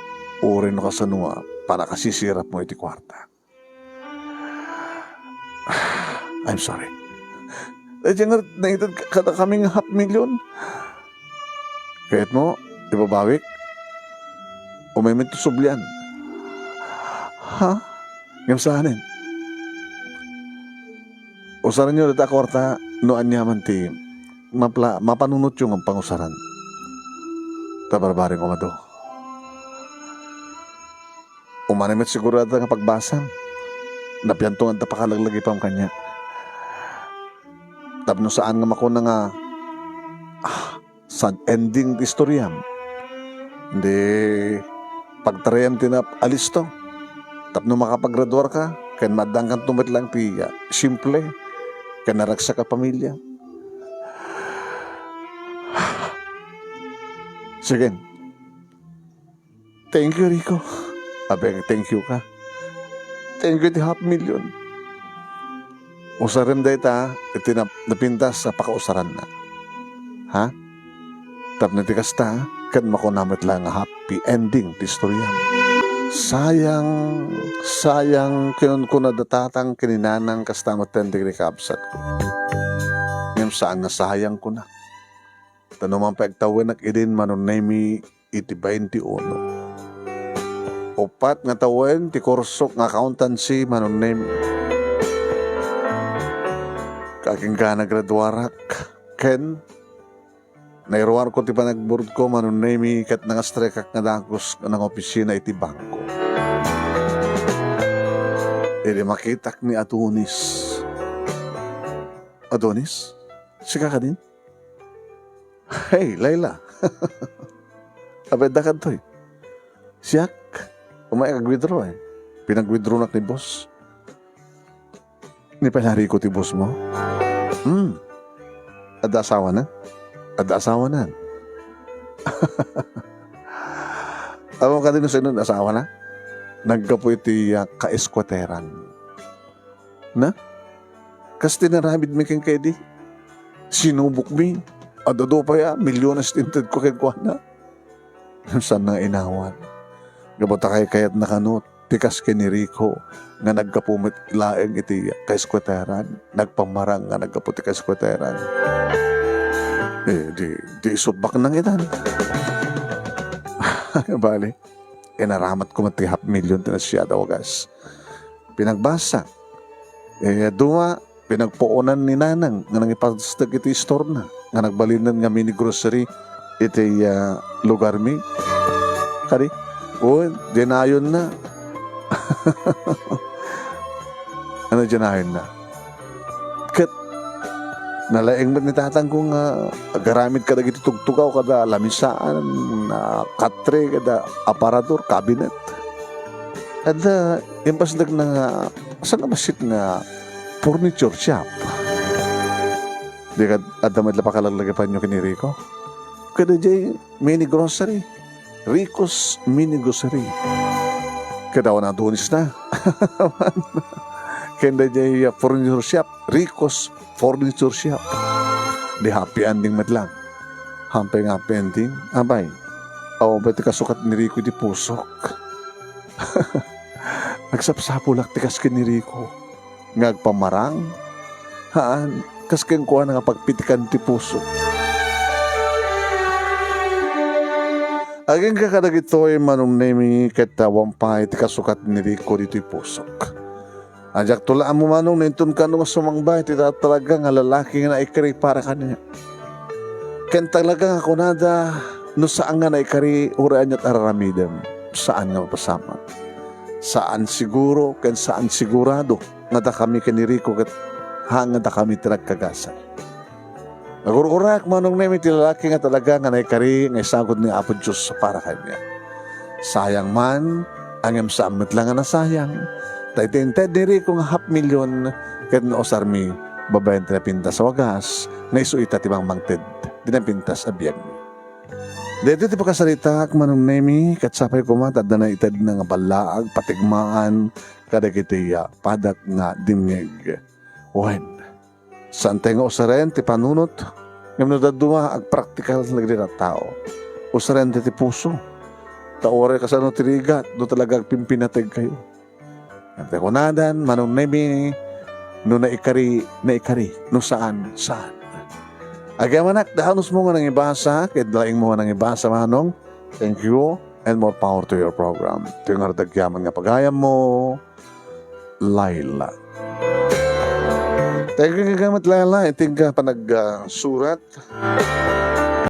Uray no kasano a panakasisirapmo iti kuarta. Ah, I'm sorry. Daydiay nga naited kadakami nga half million. Kayatmo, ibabawik? Umaymi ti sublian. Ha? Ngem saanen? Usaranyo dayta a kuarta no aniaman ti mapla-, mapanunotyo nga pangusaran. Ta barbareng umado. Umanay met siguro dayta nga pagbasam. Napianto nga adda pakalaglagipam kaniak. Tapno saan nga makuna nga, ah, sad ending ti istoriam. Di pagtarayam ti nap-, alisto. Tapno makapagraduarka, ken maaddaankanto met laeng ti, ah, simple, ken naragsak a pamilia. Sige. Thank you, Rico. Abay, thank you ka. Thank you ti half million. Usarem dayta iti nap-, napintas a pakausaranna. Ha? Tapno ti kasta, ket makuna met laeng nga happy ending ti istoriam. Sayang, sayang, kinunkuna da tatang ken ni nanang kasta met ti kabsatko. Ngem saan nga sayang kuna. Ta no man pay agtawenak idin manunnaymi iti bainte uno. Uppat nga tawen ti kursok nga accountancy manunnaymi. Kakenka nagraduarak ken nairuarko ti panagburodko manunnaymi ket nangastrekak nga dagus nga nangopisina iti bangko. Idi makitak ni Adonis. Adonis? Sika kadin? Hey, Laila. Apay, adda kadtoy? Siak, umay ag-withdraw, eh. Pinag-withdrawnak ni boss. Ni pay la Rico ti boss mo? Hmm. Adda asawana? Adda asawana. Awan ka din sa inun asawana? Naggapu iti, ah, kaeskwataran. Na? Kas ti naramidmi kenka idi? Sinubokmi. Ad-adu pay a milyones ti intedko kenkuana. Saan nga inawan? Gapu ta kaykayatna kano ti kas ken ni Rico nga naggapu met laeng iti kaeskwataran. Nagpamarang nga naggapu ti kaeskwataran. Eh, di, di isut baknang itan. Bali, inaramatko met ti half million ti nasia a wagas. Pinagbasa. Eh, duma, pinagpuonan ni Nanang nga nangipasdek iti istorna nga nagbalinen nga mini grocery iti, ah, lugarmi. Kadi, o, dinayonna. Ano dinayonna? Ket nalaing met ni tatangko nga agaramid kadagiti tugtugaw kada lamisaan, a katre, kada aparador, cabinet. Adda impasdekna nga, saan nga bassit nga furniture shop? Di kad-, adda met la pakalaglagipanyo ken ni Rico? Kada jay mini grocery, Rico's Mini Grocery. Kada wana Adonis na. Ken da jay, uh, furniture shop, Rico's Furniture Shop. Di happy ending met lang. Hampay nga happy ending, abay, awan pay ti kasukat ni Rico iti pusok. Nagsapsapulak ti kas ken ni Rico nga agpamarang. Haan, kas kenkuana nga pagpitikan ti puso. Agingga kadagitoy, Manong Nemi, ket awan pay ti kasukat ni Rico ditoy pusok. Diakto la ammo, Manong, no inton kano nga sumangba iti talaga nga lalaki nga naikari para kaniak. Ken talaga nga kunada, no saan nga naikari, uray aniat a raramidem, saan nga mapasamak. Saan siguro ken saan sigurado nga dakami ken ni Rico ket haan nga dakami ti nagkagasat. Nagur-urak, Manong Nemi, ti lalaki nga talaga nga naikari nga isagod ni Apo Dios para kaniak. Sayang man, ngem saan met la nga nasayang. Ta iti inted ni Rico nga half million, ket nausarmi babaen ti napintas a wagas, nga isu ita ti mangmangted ti napintas a biagmi. Daytoy ti pakasaritaak, Manong Nemi, ket sapay koma ta adda naitedna nga ballaag, patigmaan kadagiti, ah, padak nga dimngeg. Wen, saantay nga usaren ti panunot, ngem no dadduma, agpraktikal dagiti tattao. Usaren ti, ti puso. Ta uray kasano ti rigat no talaga agpimpinateg kayo. Ngem ti kunadan, Manong Nemi, no naikari, naikari. No saan, saan. Agyamanak, danos mo nga nangibasa, ket laing mo nga nangibasa, Manong. Thank you, and more power to your program. Ito yung ardag yaman nga pagayam mo, Laila. Thank you, kagamat Laila. Iti nga panag, ah, surat.